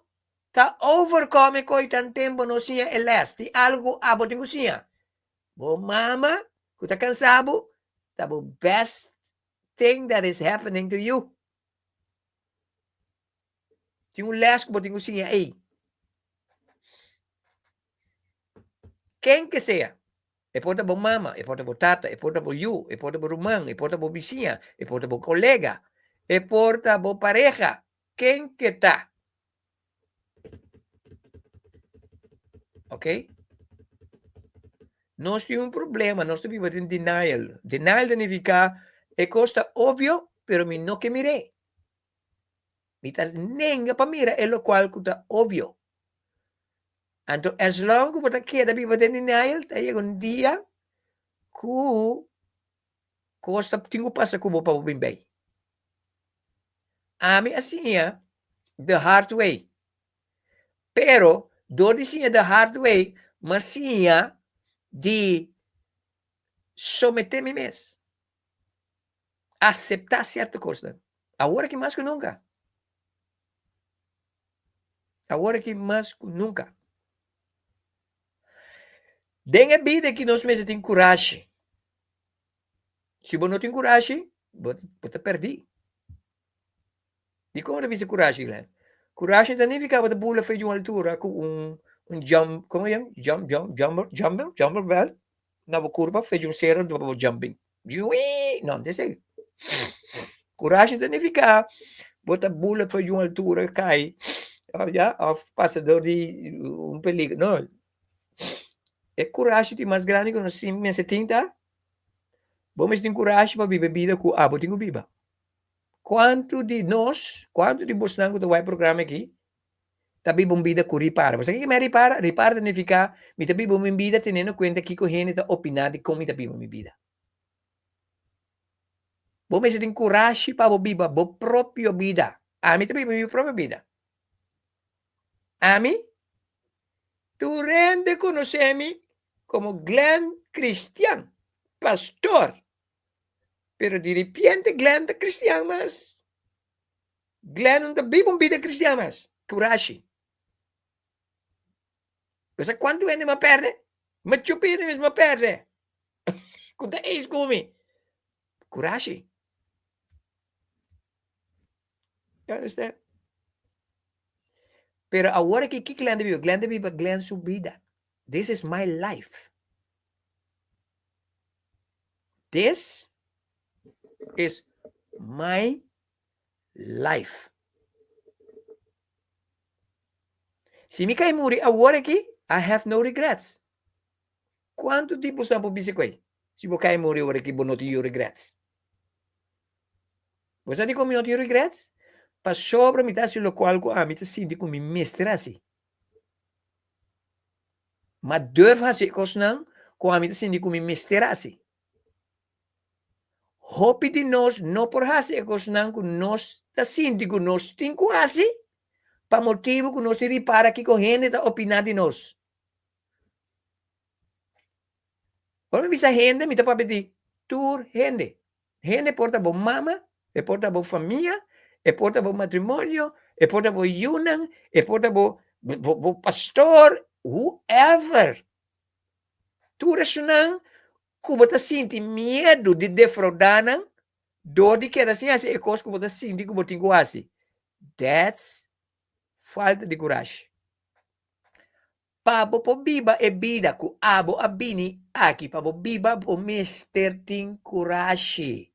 Ta overcome e koi tanten bo no siña e les. Tin algu ku abo tin ku siña. Bo mama ku ta kansa bo ta bo best thing that is happening to you. Tin un les ku bo tin ku siña ei. Ken ke sea, e por ta bo mama, e por ta bo tata, e por ta bo yu, e por ta bo ruman, e por ta bo bisiña, e por ta bo kolega, e por ta bo pareha, ken ke ta. Ok? Nos tin un problema, nos ta biba den denial. Denial ta nifiká e kos ta obvio, pero mi no ke mir'é. Mi ta nenga pa mira e lokual ku ta obvio. Anto as long ku bo ta keda biba den denial, ta yega un dia ku kos ta tin ku pasa ku bo pa bo bin bei. Ami a siña the hard way. Pero dor di siña the hard way, m'a siña di someté mi mes. Aseptá sierto kosnan. Awor aki mas ku nunka. Awor aki mas ku nunka. Den e bida aki nos mester tin kurashi. Si bo no tin kurashi, bo bo ta pèrdí. Dikon bo ta bisa kurashi, Glenn? Kurashi ta nifiká bo ta bula for di un altura ku un un jump, komo yama? Jump, jump, jumper, jumper, jumper belt na bo kurpa for di un sero pa bo jumping. Juii! No, no ta esei. Kurashi ta nifiká bo ta bula for di un altura kai, ya, òf pasa dor di un peligro. No. E kurashi di mas grandi ku nos tin mester tin ta, bo mester tin kurashi pa biba e bida ku abo tin ku biba. Kuantu di nos, kuantu di bosnan ku ta wak e programa aki ta biba un bida ku ripara? Bo sa kiko mi ripara? Ripara ta nifiká mi ta biba mi bida teniendo kuenta kiko hende ta opiná di kon mi ta biba mi bida. Bo mester tin kurashi pa bo biba bo propio bida. Ami ta biba mi propio bida. Ami, tur hende konosé mi komo Glenn Cristian, pastor. Pero di ripiente Glenn ta cristian mas. Glenn no ta biba un bida cristian mas. Kurashi. Bo sa kuantu hende mi a perde? Mi a chupa hende mes mi a perde. Ku ta eis ku mi. Kurashi. You understand? Pero awor aki ki Glenn ta biba? Glenn ta biba Glenn su bida. This is my life. This is my life. Si mi kai muri awor aki, I have no regrets. Kuantu di boso por bisa koi? Si bo kai muri awor aki, bo no tin yu regrets. Bo sa dikon mi no tin regrets? Pasobra mi ta hasi lokual ku ami ta sinti ku mi mester hasi. Ma durf hasi e kosnan ku ami ta sinti ku mi mester hasi. Hopi di nos no por hasi e kosnan ku nos ta sinti ku nos tin ku hasi pa motibu ku nos tin ripara kiko hende ta opiná di nos. Ora mi bisa hende, mi ta papia di tur hende. Hende por ta bo mama, e por ta bo famia, e por ta bo matrimonio, e por ta bo yunan, e por ta bo bo bo pastor, whoever. Tur esunnan ku bo ta sinti miedu di defraudá nan dor di keda sin hasi e kos ku bo ta sinti ku bo tin ku hasi. That's falta di kurashi. Pa bo por biba e bida ku abo a bini aki pa bo biba, bo mester tin kurashi.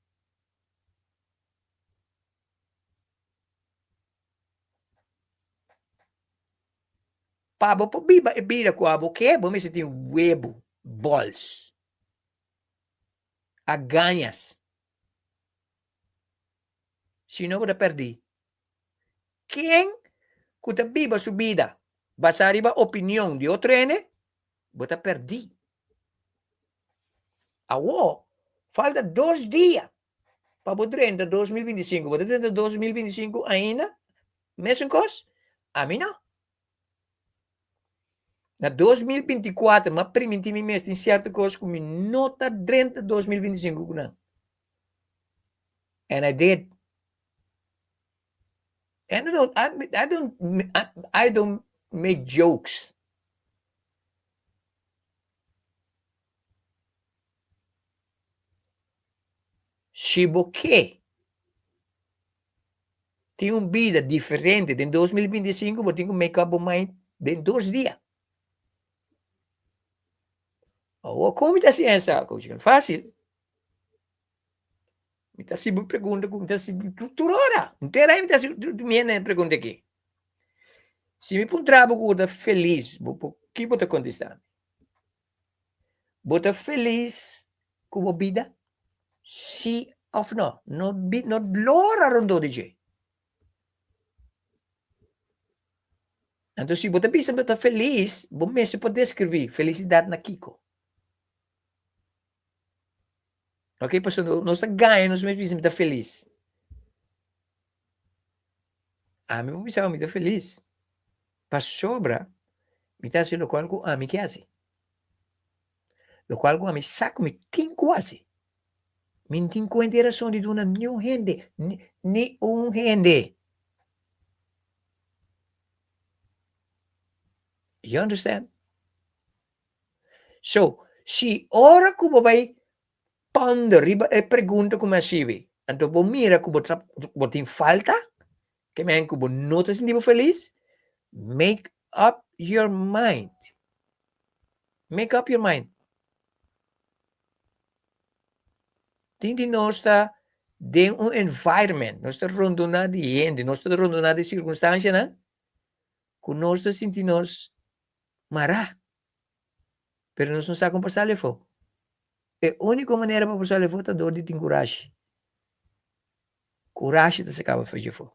Pa bo por biba e bida ku abo ke, bo mester tin webu, balls, agañas. Si no bo ta pèrdí. Ken ku ta biba su bida basá riba opinion di otro hende, bo ta pèrdí. Awor, falta dos dia pa bo drenta 2025. Bo ta drenta 2025 ainda mesun kos? Ami no. Na 2024 m'a primintí mi mes tin sierto kos ku mi no ta drenta 2025 ku nan. And I did. And I don't, I, I don't, I, I don't. make jokes. Si bo ke tin un bida diferente den 2025, bo tin ku make up bo mind den dos dia. Awor, kon mi ta hasi esa? Fásil. Mi ta hasi bo pregunta ku mi ta hasi tur ora. Henter ai mi ta hasi mi hende pregunta aki. Si mi puntra bo ku bo ta felis, bo por ki bo ta kontestá mi? Bo ta felis ku bo bida? Sí òf nò? No no lora rondó di dje. Anto si bo ta bisa bo ta felis, bo mester por deskribí felisidat na kiko. Ok, pasobra nos ta gaña nos mes bisa mi ta felis. Ami por bisa mi ta felis pasobra mi ta hasi lokual ku ami ke hasi. Lokual ku ami sa ku mi tin ku hasi. Mi no tin kuenta e rason di duna niun hende, ni un hende. You understand? So, si ora ku bo bai ponder riba e pregunta ku mi a sibi, anto bo mira ku bo ta bo tin falta, ke men ku bo no ta sinti bo felis, make up your mind. Make up your mind. Tin di nos ta den un environment, nos ta rondoná di hende, nos ta rondoná di sirkunstansianan ku nos ta sinti nos mará. Pero nos no sa kon pa sali afó. E úniko manera pa bo sali afó ta dor di tin kurashi. Kurashi ta saka bo for dje afó.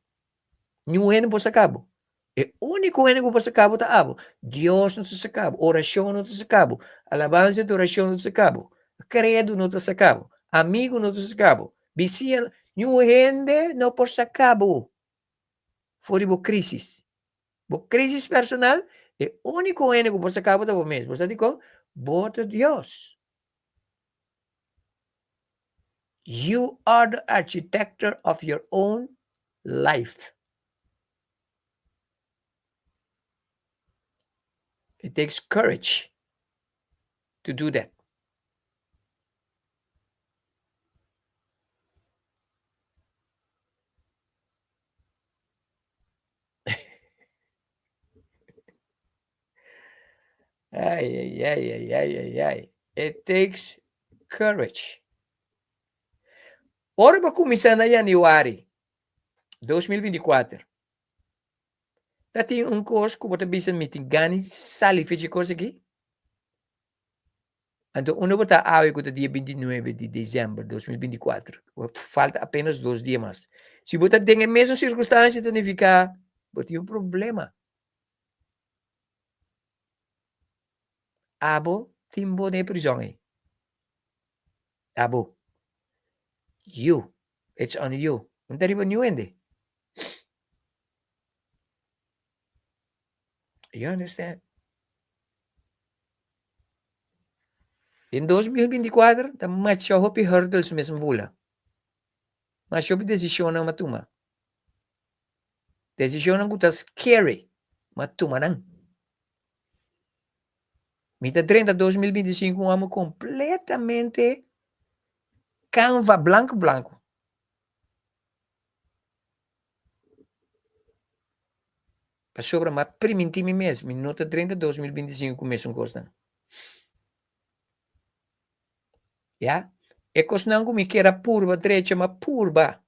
Niun hende por saka bo. E úniko hende ku por saka bo ta abo. Dios no ta saka bo, orashon no ta saka bo, alabansa i adorashon no ta saka bo, kredu no ta saka bo, amigu no ta saka bo, bisiña, niun hende no por saka bo for di bo krísis. Bo crisis personal, e único hende ku por saca bo ta bo mes. Bo sa dikon? Bo ta Dios. You are the architector of your own life. It takes courage to do that. Ai, ai, ai, ai, ai, ai, ai. It takes courage. Ora bo kuminsá na yanüari 2024, ta tin un kos ku bo ta bisa mi tin gana di sali fecha e kos aki? Anto unda bo ta awe ku ta dia 29 di desèmber 2024? Falta apenas dos dia mas. Si bo ta den e mesun sirkunstansia ta nifiká bo tin un problema. Abo tin bo den e prizòn ei. Abo. You. It's on you. No ta riba niun hende. You understand? Den 2024 ta masha hopi hurdles mes bula. Masha hopi decisionnan m'a tuma. Decisionnan ku ta scary, m'a tuma nan. Mi ta drenta 2025 un amo completamente canva blanco blanco. Pasobra m'a primintí mi mes, mi no ta drenta 2025 ku mesun kosnan. Ya? E kosnan ku mi kier a purba drecha, m'a purba.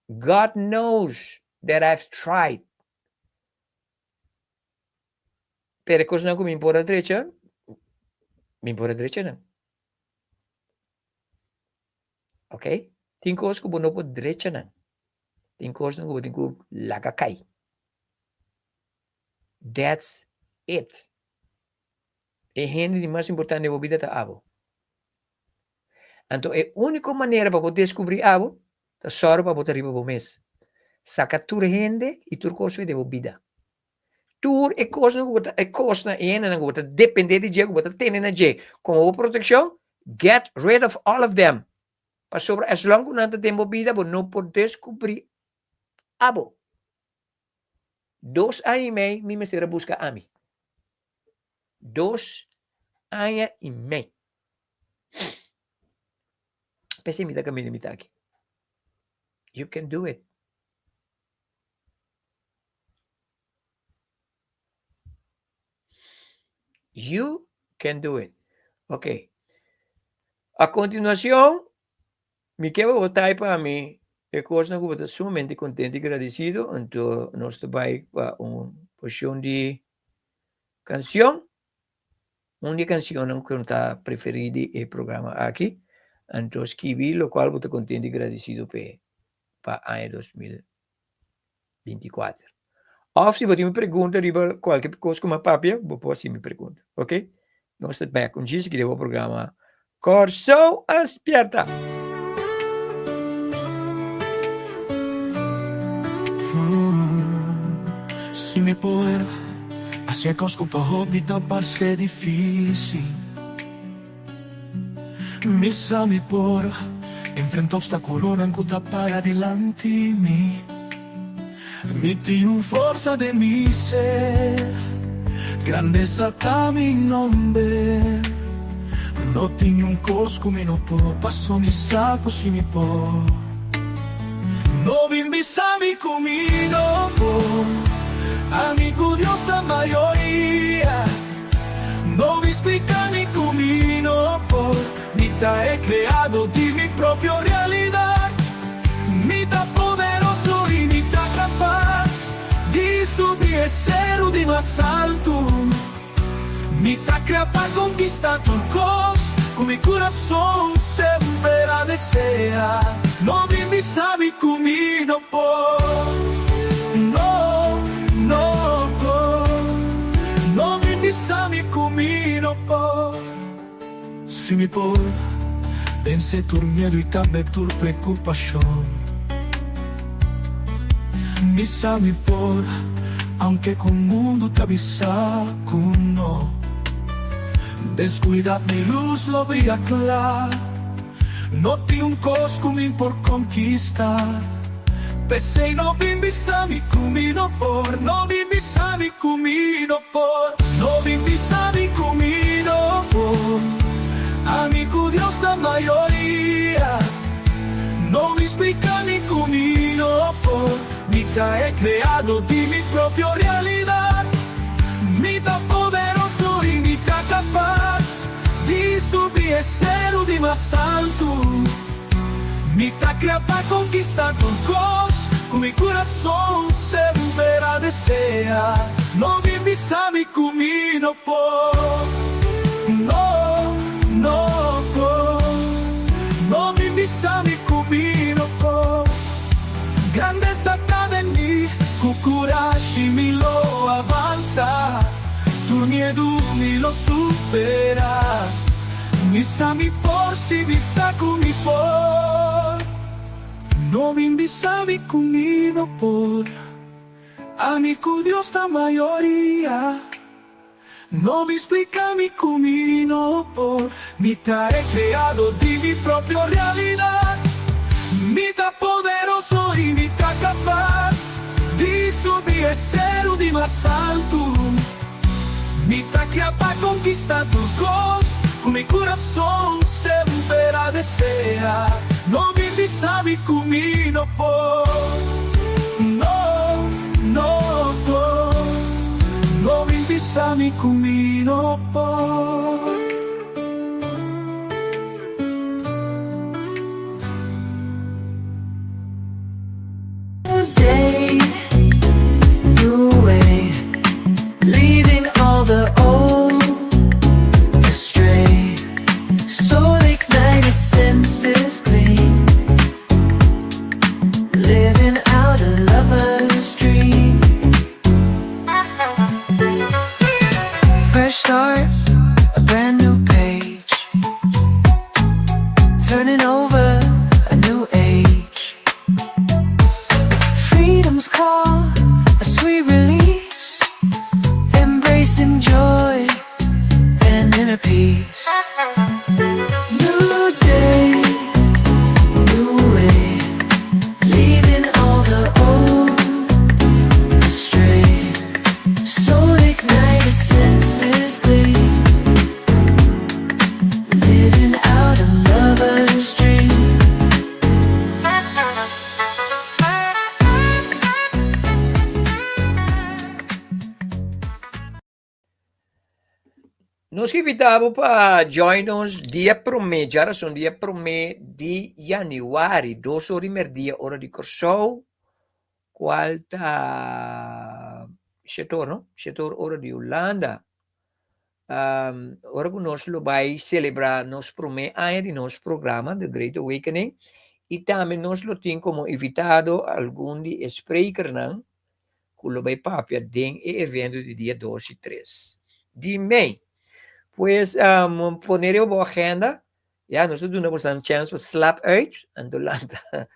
God knows that I've tried. Pero e kosnan ku mi por a drecha, mi por a drecha nan. Ok? Tin kos ku bo no por drecha nan. Tin kosnan ku bo tin ku laga kai. That's it. E hende di mas importante den bo bida ta abo. Anto e úniko manera pa bo deskubrí abo ta sòru pa bo ta riba bo mes. Saka tur hende i tur kos for di bo bida. Tur e kosnan ku bo ta, e kosnan, e hendenan ku bo ta dependé di dje, ku bo ta tene na dje komo bo protekshon, get rid of all of them. Pasobra as long ku nan ta den bo bida, bo no por deskubrí abo. Dos aña i mei mi mester a buska ami. Dos aña i mei. P'esei mi ta kaminda mi ta aki. You can do it. You can do it. Ok. A continuacion, mi ke bo type pa mi e cosnan cu bo ta sumamente contento y gradecido, anto nos ta bay pa un porcion di cancion. Un di e cancionnan cu ta preferi di e programa aki, anto skibi locual bo ta contento y gradecido p'e pa aña 2024. Of si bo tin un pregunta riba cualke cos cu mi a papia, bo por haci mi pregunta, ok? Nos ta back un djis aki den bo programa Kòrsou a Spièrta! Si mi por haci e cos cu pa hopi ta parce dificil. Mi sa mi por enfrenta obstaculonan cu ta para dilanti mi. Mi tin un forsa den mi ser, grandesa ta mi nomber. No tin niun cos cu mi no por, paso mi sa cu si mi por. No bin bisa mi cu mi no por, ami cu Dios ta mayoria. No bin splica mi cu mi no por, mi ta e creado di mi propio realidad. Mi ta poderoso y mi ta capaz di subi e ceru di mas altu. Mi ta crea pa conquista tur cos cu mi curason semper a desea. No bin bisa mi cu mi no por, no, no por. No bin bisa mi cu mi no por. Si mi por vence tur miedu y tambe tur preocupacion. Mi sa mi por, aunke cu mundu ta bisa cu no. Den scuridad mi luz lo bria cla. No tin un cos cu mi por conquista. P'esey no bin bisa mi cu mi no por, no bin bisa mi cu mi no por. No bin bisa mi cu mi no por, ami cu Dios ta mayoria. No bin splica mi cu mi no por, mi ta e creado di mi propio realidad. Mi ta poderoso y mi ta capaz di subi e ceru di mas altu. Mi ta krea pa konkistá tur kos ku mi kurason semper a deseá. No bin bisa mi ku mi no por, no, no por. No bin bisa mi ku mi no por. Grandesa ta den mi, ku kurashi mi lo avansá. Tur miedu mi lo superá. Mi sa mi por si mi sa ku mi por. No bin bisa mi ku mi no por. Ami ku Dios ta mayoria. No bin splika mi ku mi no por. Mi ta e kreado di mi propio realidat. Mi ta poderoso i mi ta kapas di subi e seru di mas altu. Mi ta kria pa konkistá tur kos ku mi kurason semper a deseá. No bin bisa mi ku mi no por, no, no por. No bin bisa mi ku mi no por. Day, new way, leaving all the old astray. Soul ignited, senses clean, living out a lover's dream. Fresh start. Nos ke invitá bo pa join nos dia promé, djarason dia promé di yanüari, dos or di mèrdia ora di Kòrsou, kual ta shete or no? Shete or ora di Hulanda. Ora ku nos lo bai selebrá nos promé aña di nos programa The Great Awakening i tambe nos lo tin komo invitado algun di e sprekernan ku lo bai papia den e evento di dia dos i tres di mei. Pues um, pone riba bo agenda, ya nos ta duna bosan chance pa slap uit, anto lanta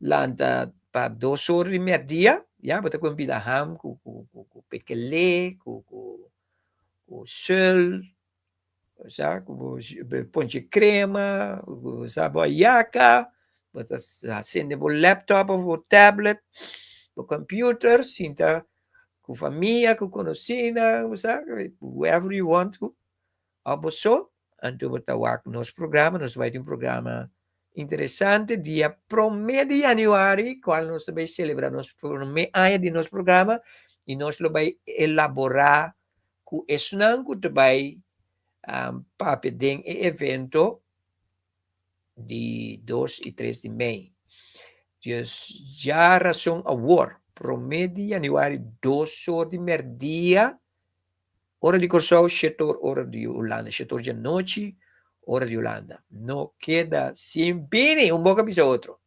lanta pa dos or di merdia, ya bo ta kon pida ham ku ku ku ku pekele, ku ku ku sul, Sa ku bo ponche krema, bo sa bo yaka, bo ta sende bo laptop of bo tablet, bo computer, sinta ku famia, ku konosínan, bo sa, whoever you want to, òf bo so, anto bo ta wak nos programa, nos ta bai tin un programa interesante dia promé di yanüari, kual nos ta bai selebrá nos promé aña di nos programa i nos lo bai elaborá ku esnan ku ta bai papia den e evento di dos i tres di mei. Dus djarason awor, promé di yanüari dos or di mèrdia, ora di Kòrsou, shete or ora di Hulanda, shete or djanochi ora di Hulanda. No keda sin bini, un boka bisa otro.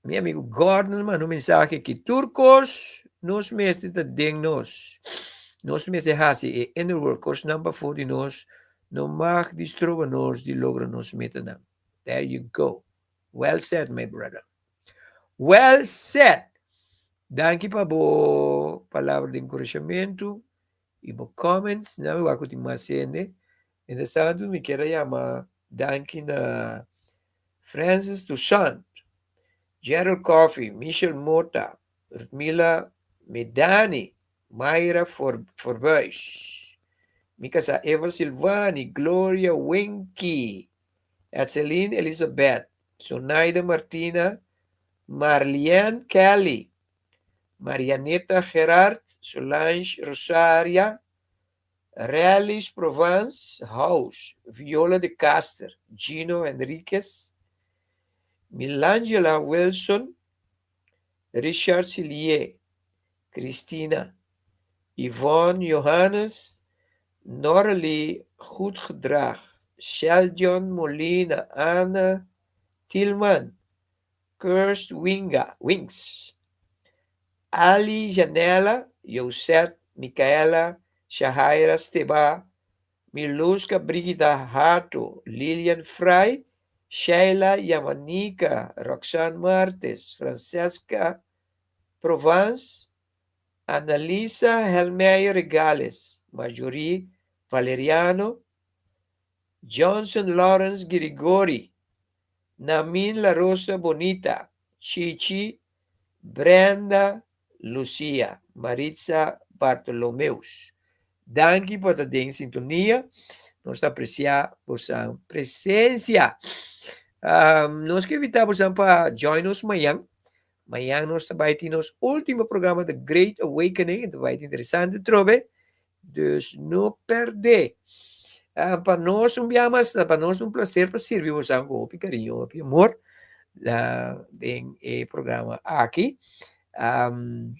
Mi amigo Gordon manda un mensahe ki tur kos nos mester ta den nos. Nos mester hasi e inner work, kosnan pafó di nos no mag di stroba nos di logra nos metanan. There you go. Well said, my brother. Well said! Danki pa bo palabra di enkurashamentu i bo comments. Nan mi wak ku tin mas hende. Mientras tantu mi kier a yama danki na Francis Toussaint, Gerald Coffey, Michel Mota, Rutmila Medani, Mayra Forbuis, mi kasá Eva Silvani, Gloria Winky, Etseline Elizabeth, Sonaida Martina, Marlienne Kelly, Marianeta Gerard, Solange Rosaria, Relis Provence House, Viola de Caster, Gino Henriquez, Milangela Wilson, Richard Silié, Christina, Yvonne Johannes, Noraly Goedgedrag, Sheldon Molina, Ana Tilman, Kirst Winga, Wings, Ali Janela, Josette Micaela, Shahaira Steba, Miluska Brigida Hato, Lilian Frei, Sheila Yamanika, Roxanne Martes, Francesca Provence, Annalisa Helmeyer Regales, Marjorie Valeriano, Johnson Lawrence Girigori, Namin La Rosa Bonita, Chichi, Brenda Lucia, Maritza Bartolomeus. Danki pa ta den sintonia. Nos ta aprecia bosan presencia. Um, nos ke invita bosan pa join nos mañan. Mañan nos ta bai tin nos último programa The Great Awakening. Ta bai interesante trobe. Dus no perdé. Uh, pa nos un bia mas, pa nos un placer pa sirbi bosan ku hopi cariño, hopi amor uh, den e programa aki. Um,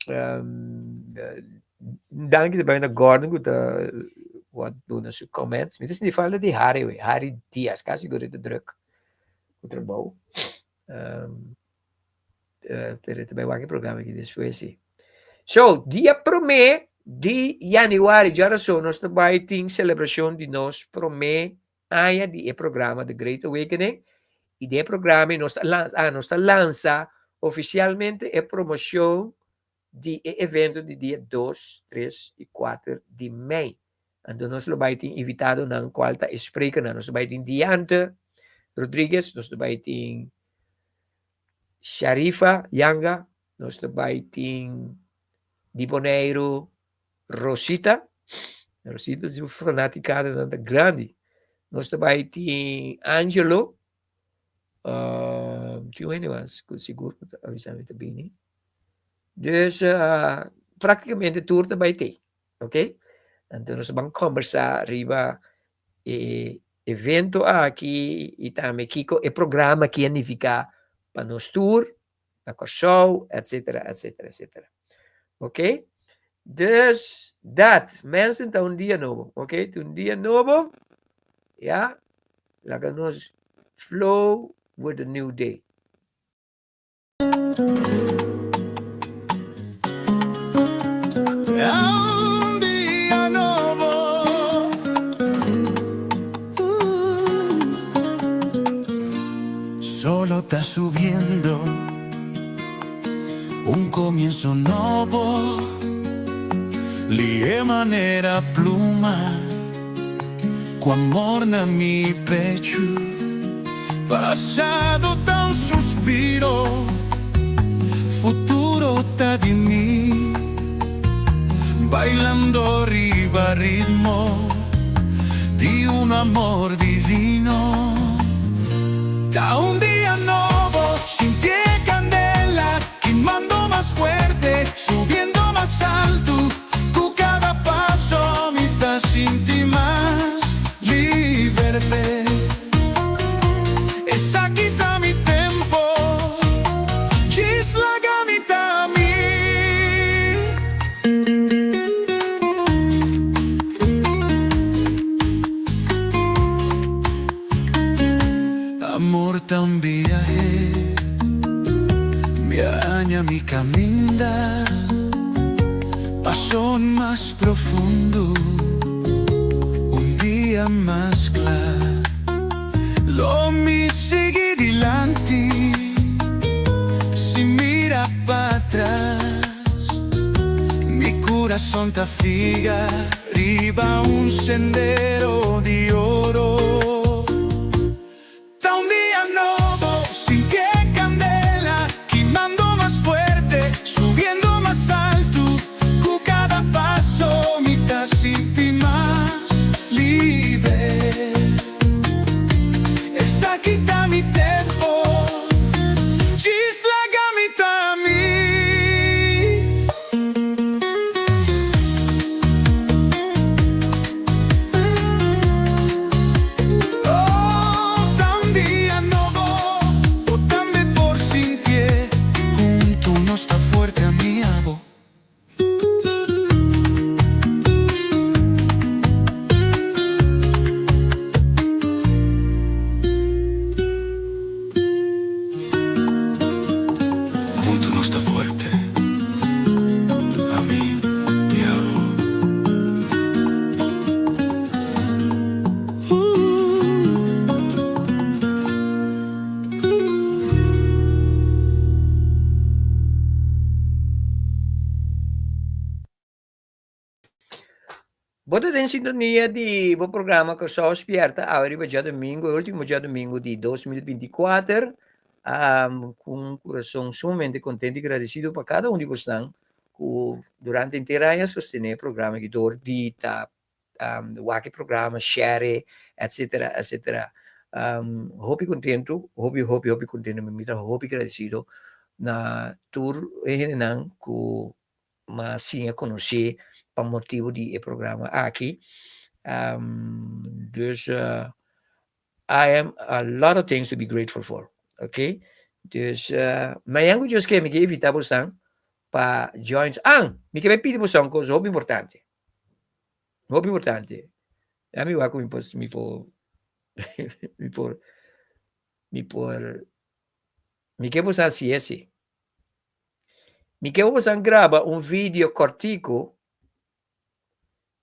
um, danki también na Gordon ku ta wat duna su comments. Mi ta sinti falta di Harry, we. Harry Diaz, casi ku ta druk ku trabou. Um, uh, pero ta bai wak e programa aki despues sí. So, dia promé di januari, djarason, nos ta bai tin celebracion di nos promé aña di e programa The Great Awakening. I den e programa nos ta lansa, ah, nos ta lansa oficialmente e promocion di e evento di dia dos, tres i kuater di mei. Anto nos lo bai tin invitadonan kual ta e sprekernan. Nos lo bai tin Diante Rodriguez, nos lo bai tin Sharifa Yanga, nos lo bai tin di Boneiru Rosita. Rosita su fanaticadanan ta grandi. Nos lo bai tin Angelo, uh, tin un hende mas ku sigur ku ta avisa mi ta bini. Dus uh, Práktikamente tur ta bai te. Ok? Anto nos ban kombersá riba e evento aki i tambe kiko e programa aki a nifiká pa nos tur na Kòrsou, etcetera, etcetera, etcetera. Ok? Dus dat, mensen, ta un dia nobo. Ok? Ta un dia nobo. Ja? Laga nos flow with the new day. Un dia nobo. Solo ta subiendo un comienzo nobo Lihe manera pluma cu amor na mi pechu Pasado ta un suspiro Futuro ta di mi Bailando riba ritmo di un amor divino. Ta un dia nobo, sinti e candela Kimando mas fuerte, subiendo mas alto Cu cada paso mi ta sinti mas liber. Esaki ta mi tempo, djis laga mi ta mi. Amor ta un biahe, mi a haña mi caminda, Pason mas profundo, un dia mas cla. Lo mi sigui dilanti, sin mira patras. Mi curason ta figa riba un sendero di oro. Ta un dia nobo, sinti e candela kimando mas fuerte, subiendo mas alto. Cu cada paso mi ta sinti mas liber. Esaki ta mi tempo, djis laga mi ta mi. Oh, ta un dia nobo, bo tambe por sintié. Huntu nos ta fuerte, ami abo. Huntu nos ta fuerte, ami i abo. Bo ta den sintonia di bo programa Kòrsou Spierta awe riba djadumingu, e ultimo djadumingu di 2024. Um, ku un kurason sumamente kontento i gradesido pa kada un di bosnan ku durante henter aña sostené e programa aki dor di ta um, wak e programa, share, etcetera, etcetera. Um, hopi kontentu, hopi, hopi, hopi kontentu. Mi ta hopi gradesido na tur e hendenan ku m'a siña konosé pa motibu di e programa aki. Um, dus uh, I am a lot of things to be grateful for. Okay? Dus uh, mañan ku Dios ke mi ke invitá bosan pa join. An, mi ke pidi bosan kos hopi importante. Hopi importante. Ya mi wak ku mi por mi por mi por mi por mi ke bosan hasi ese. Mi ke bosan graba un video kòrtiku,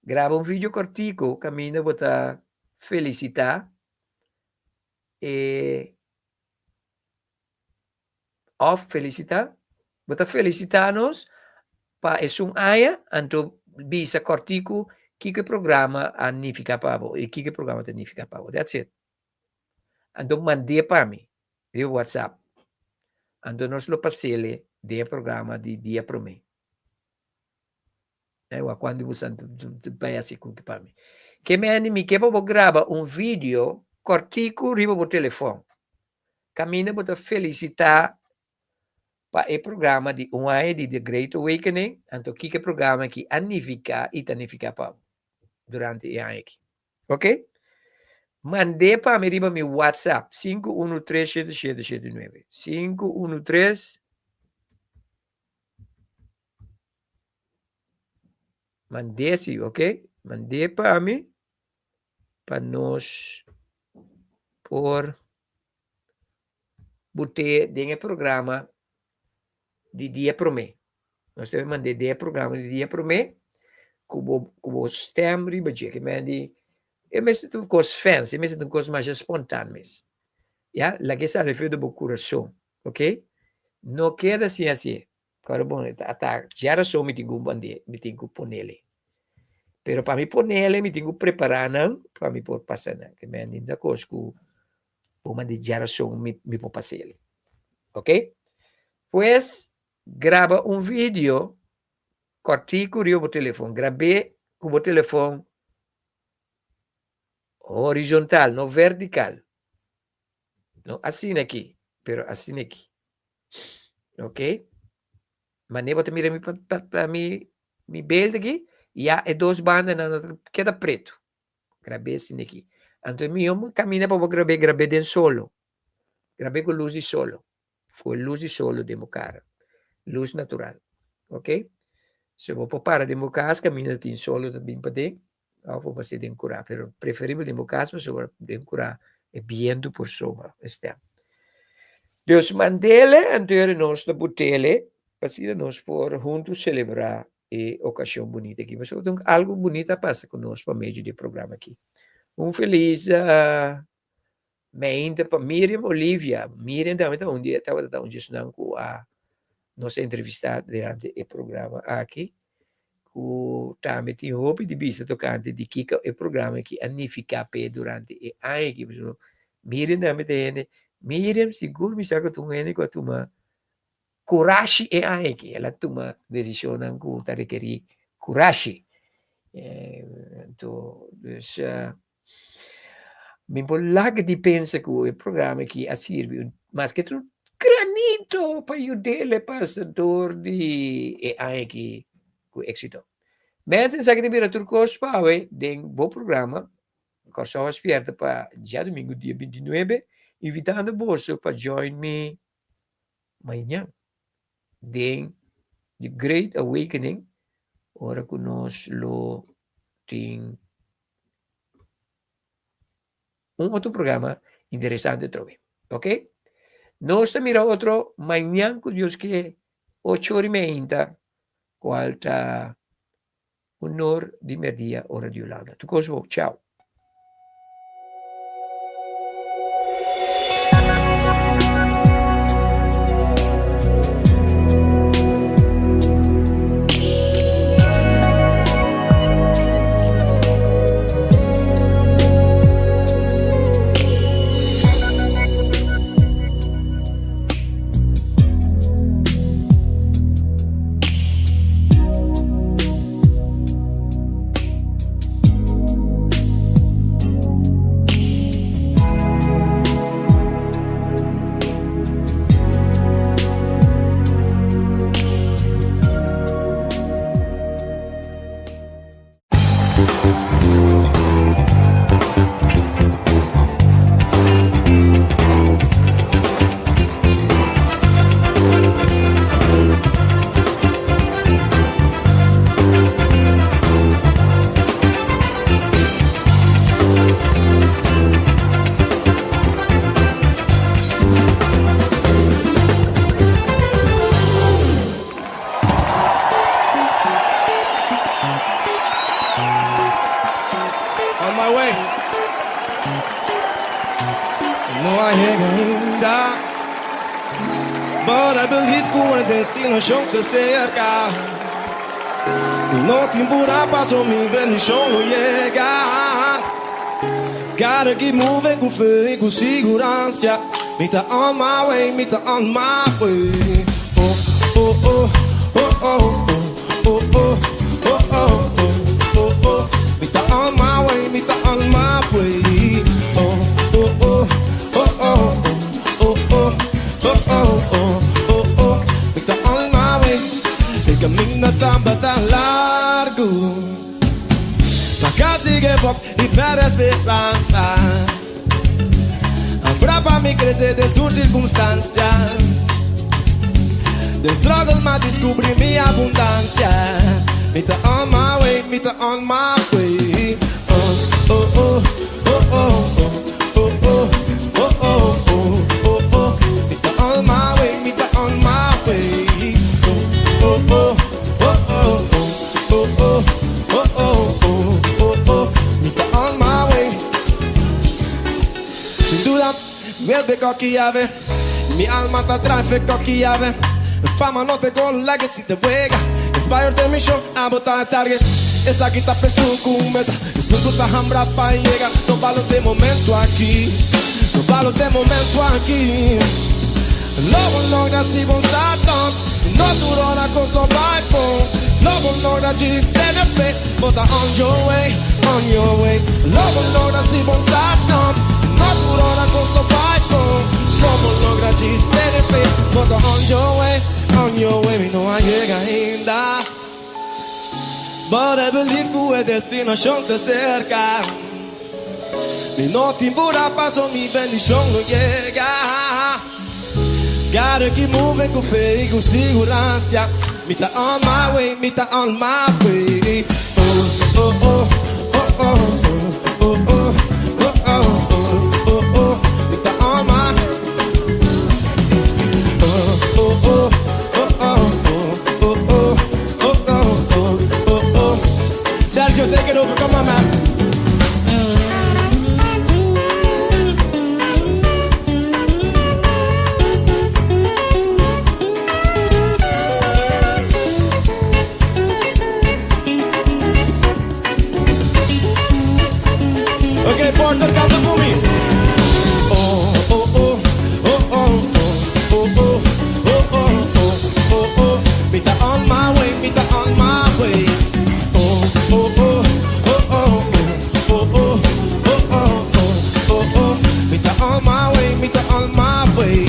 graba un video kòrtiku kaminda bo ta felisitá e Of felicita, bo ta felicita nos pa esun aña, anto bisa cortico kiko e programa a nifica pa bo y kiko e programa ta nifica pa bo. That's it. Anto mand'é pa mi riba WhatsApp. Anto nos lo pas'ele den e programa di dia prome. Ewa cuando bo san bai haci cuki pa mi. Ke mende mi ke pa bo graba un video cortico riba bo telefon. Caminda bo ta felicita. pa e programa di un aña di The Great Awakening, anto kiko e programa aki a nifiká i ta nifiká pa bo durante e aña aki. Ok? Mand'é pa mi riba mi WhatsApp, 513 7779. 513 Mand'é si, ok? Mand'é pa mi pa nos por bot'é den e programa di dia promé. Nos debe mand'é den e programa di dia promé ku bo ku bo stem riba dje. Ke men di e mester ta un kos fancy, e mester ta un kos masha spontan mes. Ya, laga e sali for di bo kurason, ok? No keda sin hasié. Kòrda bon, ata djarason mi tin ku mand'é, mi tin ku ponele. Pero pa mi ponele mi tin ku prepará nan pa mi por pasa nan. Ke men di ta kos ku bo manda djarason mi mi por pas'el. Ok? Pues graba un video kòrtiku riba bo telefon. Grab'é ku bo telefon horizontal, no vertikal. No asina aki, pero asina aki. Ok? Mane bo ta mira mi pa, pa, pa mi, mi beeld aki, ya e dos bandanan no ta keda pretu. Grab'é asina aki. Anto e mihó kaminda pa bo grab'é, grab'é den solo. Grab'é ku lus di solo. Ku e lus di solo den bo kara. Lus natural. Ok? So bo por para den bo kas kaminda tin solo ta bin paden, òf bo por den kurá. Pero preferibel den bo kas pasobra den kurá e bientu por soma e stèm. Dus mand'é anto nos ta but'é pa asina nos por huntu selebrá e okashon bunita aki. Pasobra ta algu bunita a pasa ku nos pa medio di e programa aki. Un felis meinta pa Miriam Olivia. Miriam tambe ta un di tabata ta un di esnan ku a nos a entrevistá durante e programa aki ku tambe tin hopi di bisa tokante di kiko e programa aki a nifiká p'e durante e aña aki. Pasobra Miriam tambe ta hende, Miriam sigur mi sa ku ta un hende ku a tuma Kurashi e aña aki el a tuma desishonnan ku ta rekerí kurashi. Anto, dus mi por laga di pensa ku e programa aki a sirbi un maske ta un granito pa yud'é pasa dor di e aña aki ku éksito. Mensen, esaki ta bira tur kos pa awe den bo programa Kòrsou a Spièrta pa djadumingu dia bintinuebe, invitando boso pa join mi mañan den The Great Awakening ora ku nos lo tin un otro programa interesante atrobe. Ok? Nos ta mira otro mañan ku Dios ke ocho ora i meinta kual ta Honor di merdia ora di Hulanda. Tur kos bo. Ciao. On my way. No a yega ainda. But I believe ku e destinashon ta serka. Mi no tin pura paso mi bendishon lo yega. Gotta keep moving ku fe i ku siguransia. Mi ta on my way, mi ta on my way. Oh, oh, oh, oh, oh, oh, oh, oh, oh, oh, oh, oh. Mi ta on my way, mi ta on my way. Oh, oh, oh, oh, oh, oh, oh, oh, oh, oh, oh, oh. Kaminda tabata largu Pa kasi give up i pèrdè speransa Abra pa mi krese den tur sirkunstansia Den struggle m'a diskubrí mi abundansia Mi ta on my way, mi ta on my way Oh, oh, oh, oh, oh, oh, oh, oh, oh, oh, oh, oh, oh Mi ta on my way, mi ta on my way Oh, oh, oh, oh, oh, oh, oh, oh, oh, oh, oh, oh Mi ta on my way Sin duda, mi coki yabe Mi alma ta drive coki yabe Fama no te gol, legacy te wega Inspired den mi show, abo ta e target Esaki ta p'esun ku meta Esun ku ta hambra pa yega No balot e momento aki No balot e momento aki Lo bo logra si bo start up No tur ora kos lo bai bon Lo bo logra djis tene fe Bo ta on your way, on your way Lo bo logra si bo start up No tur ora kos lo bai bon Lo bo logra djis tene fe Bo ta on your way, on your way Mi no a yega ainda But I believe ku e destinashon ta serka Mi no tin pura paso mi bendishon lo yega Gotta keep moving ku fe i ku siguransia Mi ta on my way, mi ta on my way Oh, oh, oh, oh, oh, oh, oh, oh, oh, oh, oh, oh Mi ta on my Oh, oh, oh, oh, oh, oh, oh, oh, oh, oh, oh, oh Sergio, take it over, come on man Ok, Porter, kanta ku mi. Oh, oh, oh, oh, oh, oh, oh, oh, oh, oh, oh, oh. Mi ta on my way, mi ta on my way. Oh, oh, oh, oh, oh, oh, oh, oh, oh, oh, oh, oh. Mi ta on my way, mi ta on my way.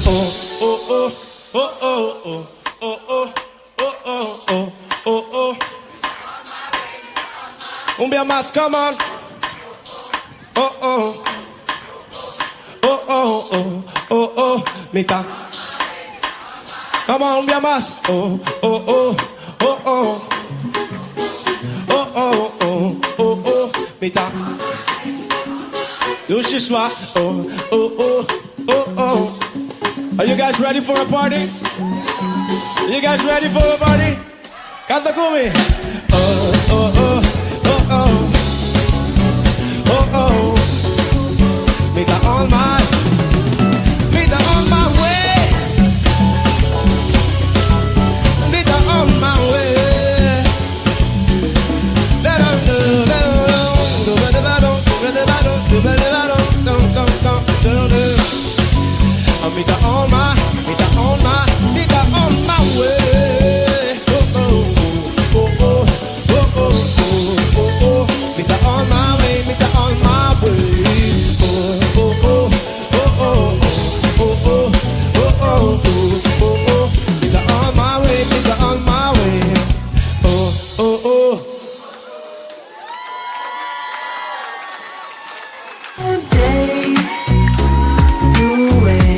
Oh, oh, oh, oh, oh, oh, oh, oh, oh, oh, oh, oh, oh. Un bia mas, come on. Oh, oh. Oh, oh, oh, oh, oh. Mi ta. Come on, un bia mas. Oh, oh, oh, oh, oh. Oh, oh, oh, oh, oh. Mi ta. Dushi swa. Oh, oh, oh, oh, oh. Are you guys ready for a party? You guys ready for a party? Kanta ku mi. Oh, oh, oh, oh, oh. Oh, oh. Mi ta on my, mi ta on my way. Mi ta on my way. Mi ta on my, mi ta on my, mi ta on my way. Oh, oh, oh, oh, oh, oh, oh, oh, oh. Mi ta on my way, mi ta on my way. Oh, oh, oh, oh, oh, oh, oh, oh, oh, oh, oh, oh. Mi ta on my way, mi ta on my way. Oh, oh, oh. Day, new way,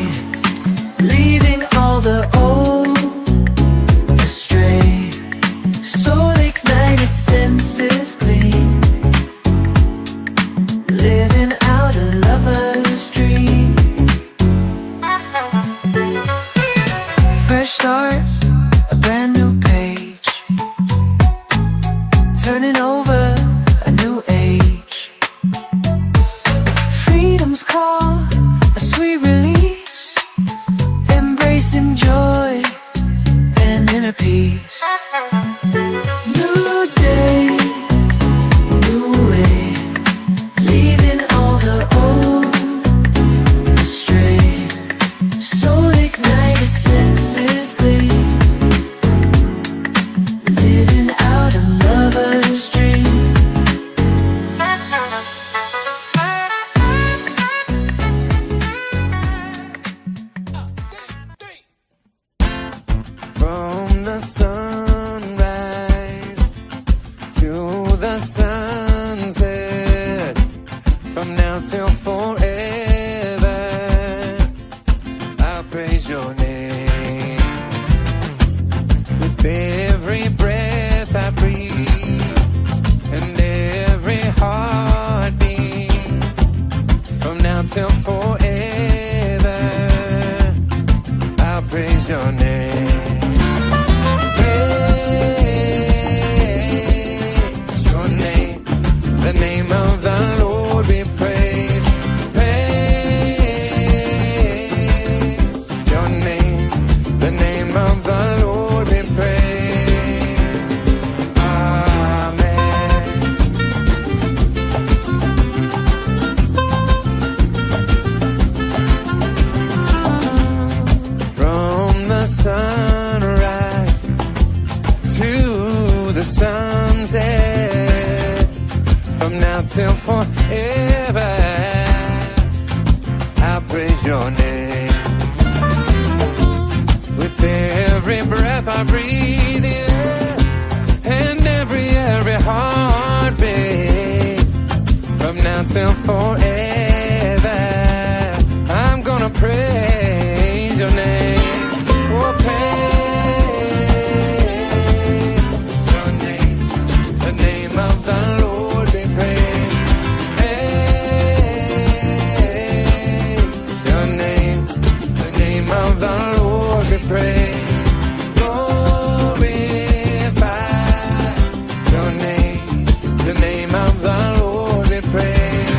leaving all the old astray. Soul ignited, senses clean, living out a lover's dream. Fresh start, a brand new page, turning over a new age. Freedom's call, a sweet release, embracing joy and inner peace. New day, new way, leaving all the old astray. Soul ignited, senses clear, living out a lover's dream. From the sun. till forever, I'll praise your name. With every breath I breathe and every heartbeat, from now till forever, I'll praise your name. Praise your name, the name of the Lord we praise. Praise your name, the name of the Lord we praise. Amen. From the sunrise to the sunset, from now till forever, I praise your name. With every breath I breathe, yes, and every heartbeat, from now till forever, I'm gonna praise your name. Oh, praise your name, the name of the Lord be praised. Praise your name, the name of the Lord be praised. Glorify your name, the name of the Lord be praised.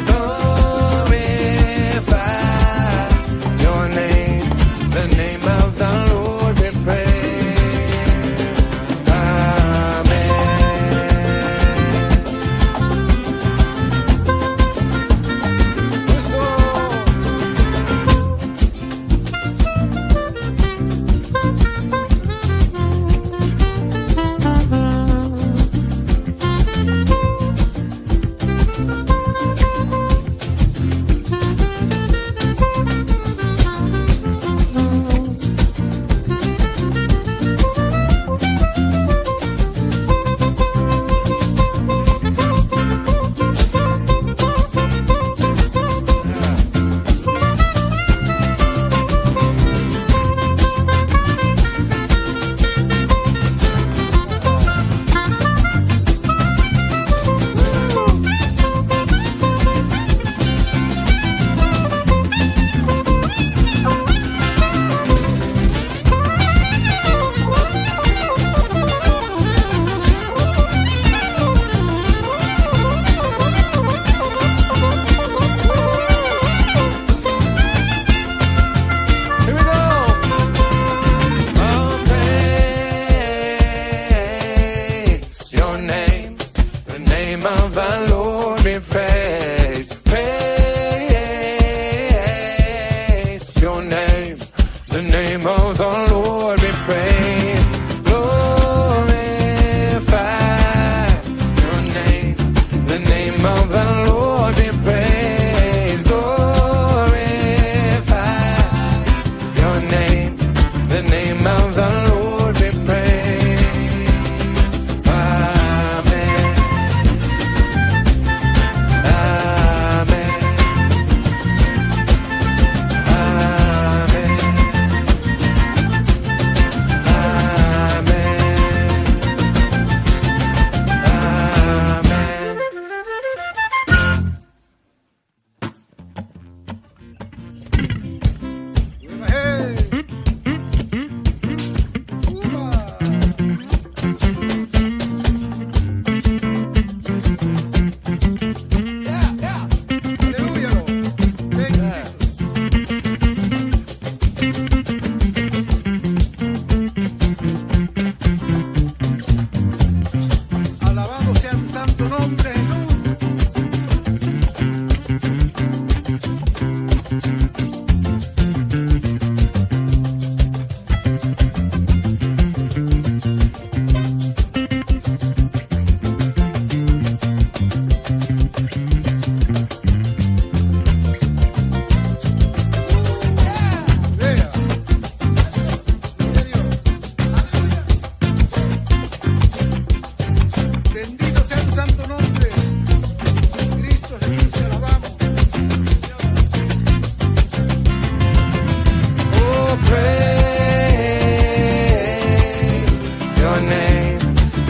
Glorify.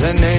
The name.